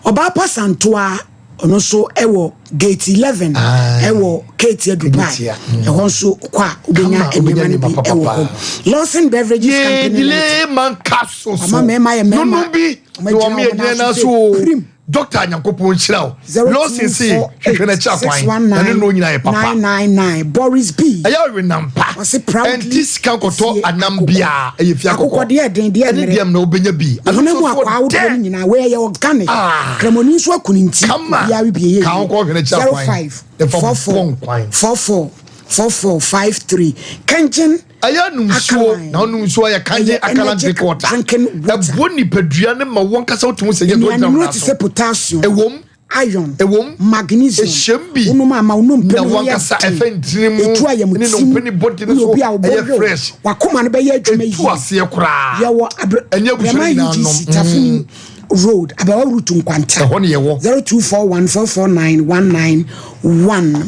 [SPEAKER 2] Ɔbaa pa Santoa ɔno nso ɛwɔ gate 11 ɛwɔ Ketia Dubai ɛhɔ nso kɔ a wobɛnya nneɛma no bi ɛwɔ hɔ Lawson Beverages Company
[SPEAKER 4] Limited man capsules
[SPEAKER 2] ɔma mmarima yɛ mmarima
[SPEAKER 4] nonom bi na wɔn yɛ gyina na so o doctor nyankopɔn nhyira wo Lawson se hwehwɛ n'akyi akwan na ne no nyinaa yɛ papa
[SPEAKER 2] 999 Boris B
[SPEAKER 4] ɛyɛ ɔwenam pa ɛnti sika nkɔtɔ anam biara ɛyɛ fie akokɔ
[SPEAKER 2] akokɔ deɛ ɛden deɛ
[SPEAKER 4] ɛne deɛ mmerɛ wobɛnya bi
[SPEAKER 2] honam mu akwaa ahodoɔ no nyinaa wei ɛyɛ organic
[SPEAKER 4] ah.
[SPEAKER 2] kramoni nso aku ne nti obiara bi ɛyɛ
[SPEAKER 4] ka ho kɔ hwene kyɛ kwan
[SPEAKER 2] 05 44 44 44 53 kangen
[SPEAKER 4] ɛyɛ num nsuo na ɔnum nsuo ɛyɛ kangen akalan drink water ɛboɔ nipadua ne ma wɔn kasa wotum sɛ yɛ tó gyina wɔn
[SPEAKER 2] aso sɛ potassium
[SPEAKER 4] ɛwom
[SPEAKER 2] iron
[SPEAKER 4] ɛwom
[SPEAKER 2] magnesium
[SPEAKER 4] ɛhyɛm bi
[SPEAKER 2] wonom ama wo nnompe
[SPEAKER 4] na
[SPEAKER 2] no yɛ
[SPEAKER 4] wankasa ɛfɛ ntini mu
[SPEAKER 2] ɛtu ayɛmtim
[SPEAKER 4] ne nnompe ne body no
[SPEAKER 2] woyɛ
[SPEAKER 4] so
[SPEAKER 2] obi a wobɔ
[SPEAKER 4] ɛyɛ
[SPEAKER 2] werɛw
[SPEAKER 4] fresh
[SPEAKER 2] wakoma no bɛyɛ adwuma
[SPEAKER 4] ɛtu
[SPEAKER 2] yie
[SPEAKER 4] aseɛ koraa
[SPEAKER 2] yɛwɔ abrɛ
[SPEAKER 4] ɛnyɛ abusua
[SPEAKER 2] Brɛma
[SPEAKER 4] nyinaa
[SPEAKER 2] UGC
[SPEAKER 4] nom
[SPEAKER 2] Tafini Road Abawa Route Nkwanta
[SPEAKER 4] ɛhɔ ne yɛwɔ
[SPEAKER 2] 0241 449 191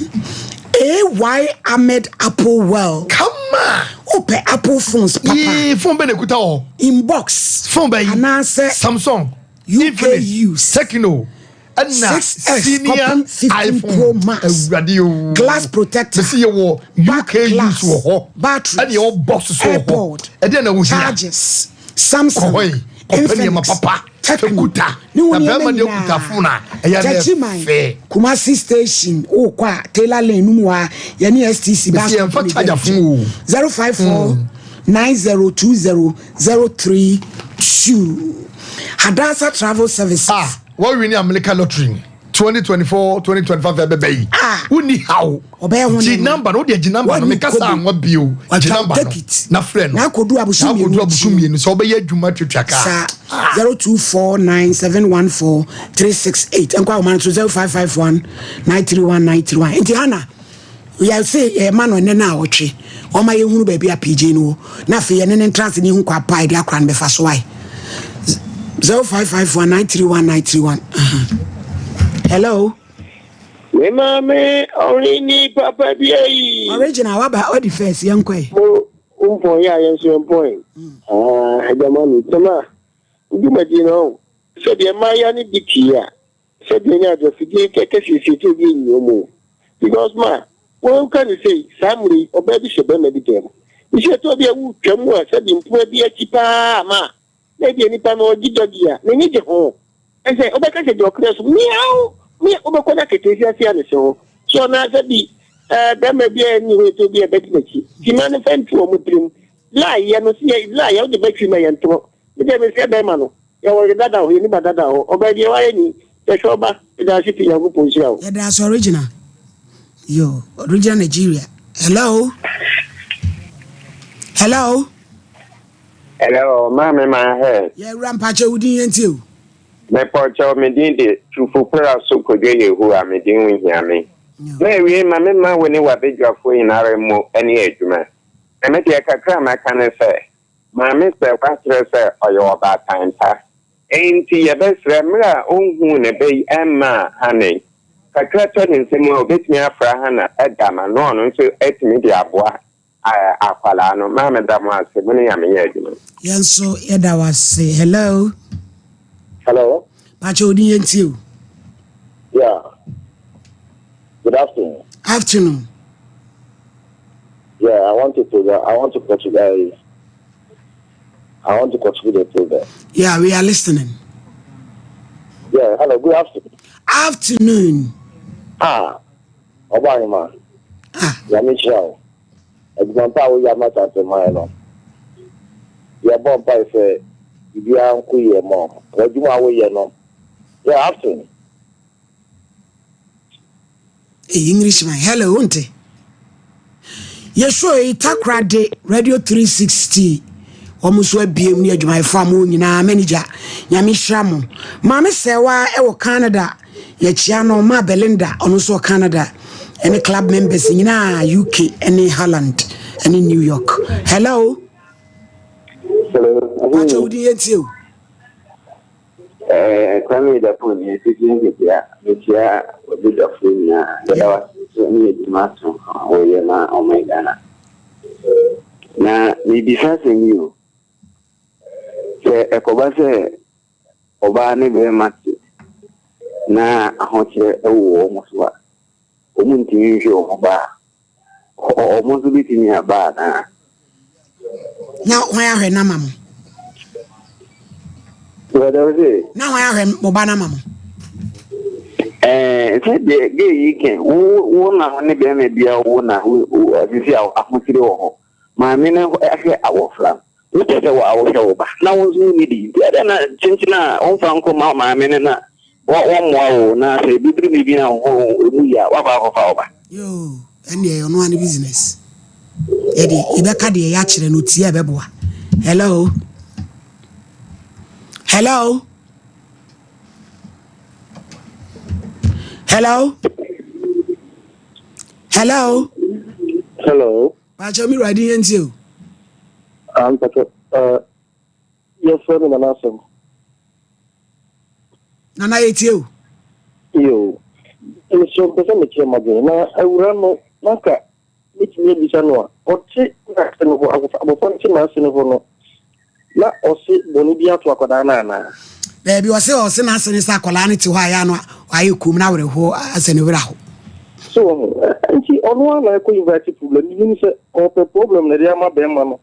[SPEAKER 2] AY Ahmed Apple World
[SPEAKER 4] kama
[SPEAKER 2] wopɛ Apple phones papa
[SPEAKER 4] yii phone bɛ na ekuta hɔ
[SPEAKER 2] inbox
[SPEAKER 4] phone bɛ yi
[SPEAKER 2] anaasɛ
[SPEAKER 4] Samsung
[SPEAKER 2] UK
[SPEAKER 4] Infinix
[SPEAKER 2] use
[SPEAKER 4] Tecno ɛna
[SPEAKER 2] 6S
[SPEAKER 4] senior
[SPEAKER 2] kɔpem 15 Pro
[SPEAKER 4] iPhone
[SPEAKER 2] Max
[SPEAKER 4] awurade o
[SPEAKER 2] glass protector
[SPEAKER 4] mesi yɛ wɔ
[SPEAKER 2] back
[SPEAKER 4] UK use
[SPEAKER 2] glass
[SPEAKER 4] wɔ hɔ
[SPEAKER 2] batteries
[SPEAKER 4] ɛna yɛwɔ box so wɔ hɔ
[SPEAKER 2] airpod
[SPEAKER 4] ɛdeɛ na wohia
[SPEAKER 2] chargers Samsung
[SPEAKER 4] kɔ hɔ yi kɔpɛ nneɛma
[SPEAKER 2] Infinix
[SPEAKER 4] papa
[SPEAKER 2] Tecno
[SPEAKER 4] kuta
[SPEAKER 2] ne wo
[SPEAKER 4] na
[SPEAKER 2] nneɛma
[SPEAKER 4] bɛrima deɛ kuta
[SPEAKER 2] nyinaa
[SPEAKER 4] phone a ɛyɛ ne
[SPEAKER 2] Techiman
[SPEAKER 4] fɛ
[SPEAKER 2] Kumasi station wokɔ a Taylor Lane no mu a yɛne STC bus
[SPEAKER 4] mesi
[SPEAKER 2] stop
[SPEAKER 4] yɛmfa
[SPEAKER 2] ne
[SPEAKER 4] charger
[SPEAKER 2] gyina
[SPEAKER 4] phone o
[SPEAKER 2] 054 9020 032 Hadassah Travel Services.
[SPEAKER 4] Ah, wɔn win America lottery 2024 2025 ɛbɛbɛ yi.
[SPEAKER 2] Ah.
[SPEAKER 4] Wonni haw.
[SPEAKER 2] Ɔbɛyɛ ho
[SPEAKER 4] Gye
[SPEAKER 2] nneɛma.
[SPEAKER 4] number no, wodeɛ gye number no,
[SPEAKER 2] Wɔnni
[SPEAKER 4] meka saa
[SPEAKER 2] kobo.
[SPEAKER 4] anwa bio. Gye
[SPEAKER 2] Watwa
[SPEAKER 4] number no
[SPEAKER 2] ticket.
[SPEAKER 4] na frɛ no.
[SPEAKER 2] Na akɔdu abosom
[SPEAKER 4] Na akɔdu
[SPEAKER 2] mmienu
[SPEAKER 4] abosom
[SPEAKER 2] akyi.
[SPEAKER 4] mmienu sɛ wobɛyɛ adwuma twitwa kaa.
[SPEAKER 2] Saa 0249714368 nkɔ ahoma no so 0551 931 931 nti Hana yɛse yɛma no ɛnɛ no a ɔtwe ɔma yɛhunu baabi a PJ no wɔ na afei yɛne ne ntra ase ne yɛhu kwa pa a yɛde akora no bɛfa so ae 0551 931 931 hello
[SPEAKER 6] Me maame ɔrini papa bi ayi.
[SPEAKER 2] Original waba ɔdi first yɛnkɔ ɛ.
[SPEAKER 6] Mo mpɔn yɛ a yɛn nso yɛn mpɔn. Ah, agyama mi tɛm a dwumadie no sɛdeɛ mmaayewa no di pii a sɛdeɛ ne adɔfidie kɛkɛ siesie tí obi enyi wɔn o because ma wɔn ka ne sei saa mmerɛ yi ɔbaa bi hyɛ bɛrima bi dɛm nhyɛ tó bi a wotwa mu a sɛdeɛ mpoma bi akyi paa ma na ebi nipa no ɔgye dɔgi a n'ani gye ho ɛsɛ ɔbɛka sɛ deɛ ɔkra so miaw mia wobɛkɔ no aketeesi ase a ne se ho so ɔnaasɛ bi ɛɛ bɛrima bi a ɛni hɔ eto bi a ɛbɛdi n'akyi tima no fɛn tu wɔn tirim laayɛ no si yɛ laayɛ wode bɛtwi ma yɛn torɔ ne deɛ mesɛ bɛrima no yɛwɔ yɛ dada hɔ yɛ nipa dada hɔ ɔbaa deɛ wayɛ ni yɛhwɛ ɔba yɛda ase pii Nyankopɔn nhyira wo.
[SPEAKER 2] Yɛda ase original. Yo, original Nigeria. Hello. Hello.
[SPEAKER 8] Hello, maame ma hɛ.
[SPEAKER 2] Yɛ wura mpakyɛ wo din yɛn tie o.
[SPEAKER 8] Mepɔkyɛw me din de Twufo Pera so Kodwo Yehowa me din ho hia me. Na awiei ma me ma wo ne w'abadwafoɔ nyinara mmo ne adwuma. Na me deɛ kakra a mɛka ne sɛ Maame sɛ wakyerɛ sɛ ɔyɛ ɔbaatan pa. Enti yɛbɛsrɛ mmerɛ a ɔnhuu ne ba yi mmaa Hannah yi, kakra tɔ ne nsam a ɔbɛtumi afra Hannah da ama na ɔno nso atumi de aboa akwadaa no. Maa meda mo ase, mo ne Nyame nyɛ adwuma.
[SPEAKER 2] Yɛn nso yɛda wo ase. Hello.
[SPEAKER 9] Hello.
[SPEAKER 2] Pakyɛ odin yɛn tie o.
[SPEAKER 9] Yeah. Good afternoon.
[SPEAKER 2] Afternoon.
[SPEAKER 9] Yeah, I want to program. I want to contribute. I want to contribute the program.
[SPEAKER 2] Yeah, we are listening.
[SPEAKER 9] Yeah, hello. Good afternoon.
[SPEAKER 2] Afternoon.
[SPEAKER 9] Ah, ɔbɔ ahema. Ah. Nyame nhyira wo. Adwuma pa a woyɛ ama Asanteman no, yɛbɔ mpae sɛ biribiara nkɔ yie mma wo. W'adwuma a woyɛ no, yeah, afternoon.
[SPEAKER 2] Hey, English man. Hello, wonte. Yɛ show yi Takoradi Radio 360. Wɔn nso abiem ne adwumayɛfo a mo nyinaa manager. Nyame hyira mo. Maame Sɛwa ɛwɔ Canada. Yɛkyia no ma Belinda ɔno nso wɔ Canada. Ɛne club members nyinaa UK ɛne Holland ɛne New York. Hello.
[SPEAKER 9] Hello.
[SPEAKER 2] Pakyɛ wodi yɛn tie o.
[SPEAKER 8] Eh, Kwame Dapo ni Fifi Nketea, mekyia w'abadwafoɔ nyinaa. Yɛda wo ase nso ne adwuma sononko a woyɛ ma ɔman Ghana. Na mebisa asɛm bi o, sɛ ɛkɔba sɛ ɔbaa ne barima te na ahokyerɛ wɔ wɔn so a, wɔntumi nhwɛ wɔn ba a, Wɔn nso bɛtumi aba anaa?
[SPEAKER 2] Na hwan ahwɛ no ama mo? Na hwan ahwɛ mo ba no ama mo?
[SPEAKER 8] Ɛɛ sɛ deɛ gay yi kɛ wo wo na wo ne bɛrima bia wo na wo sisi a ahokyere wɔ hɔ maame no ahwɛ awɔfra no wopɛ sɛ wohwɛ wo ba na wo nso wonni bi nti ɛdɛ na kyenkyen a womfa nkɔ ma maame no na wɔmmoa wo na sɛ bibiri biribi na wo ho emu yie a woakɔ akɔfa wo ba.
[SPEAKER 2] Yoo ɛndeɛ ɛyɛ ɔno ara ne business yɛde yɛbɛka deɛ yɛakyerɛ no tie a ɛbɛboa hello hello hello hello
[SPEAKER 9] hello
[SPEAKER 2] paakyɛ mi wura di yɛn ti o.
[SPEAKER 9] Ah, mpatɔ uh, yɛfrɛ me nana asɛm
[SPEAKER 2] Nana yɛtie o.
[SPEAKER 9] Yo, mesrɛ mpɛ sɛ mekyerɛ m'adwene na awura no na nka mɛtumi abisa no a ɔte n'ase no hɔ abɔfra no te n'ase no hɔ no na ɔse bɔne bi ato akwadaa no anaa?
[SPEAKER 2] Daabi ɔse ɔse n'ase ne sɛ akwadaa no te hɔ a yɛ ano ayɛ kom na awerɛhoɔ asɛ ne werɛ aho.
[SPEAKER 9] So wɔ ho nti ɔno ara na ɛkɔ invite problem menim sɛ ɔpɛ problem na ɛde ama bɛrima no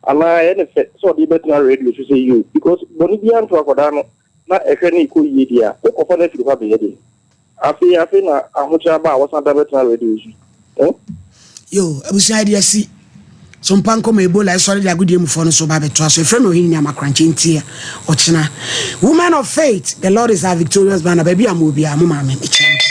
[SPEAKER 9] anaa ɛyɛ ne fɛ sɛ ɔde bɛtena radio so sɛ yio because bɔne biara nto akwadaa no na ɛhwɛ no rekɔ yie deɛ a, wokɔfa no afiri hɔ abɛyɛ deɛ? Afei afei na ahokyere aba a wɔsan da bɛtena radio so eh?
[SPEAKER 2] Yo, abusua yɛde asi so mpa nkɔmɔ Ebola ɛsɔre de agodie mufoɔ no so ba bɛtoa so. Ɛfrɛ me Ohene Nyama Korankye nti ɔkyena. Women of Faith, the Lord is our victorious banner. Baabi a mo wɔ biara, mo maame mekyia.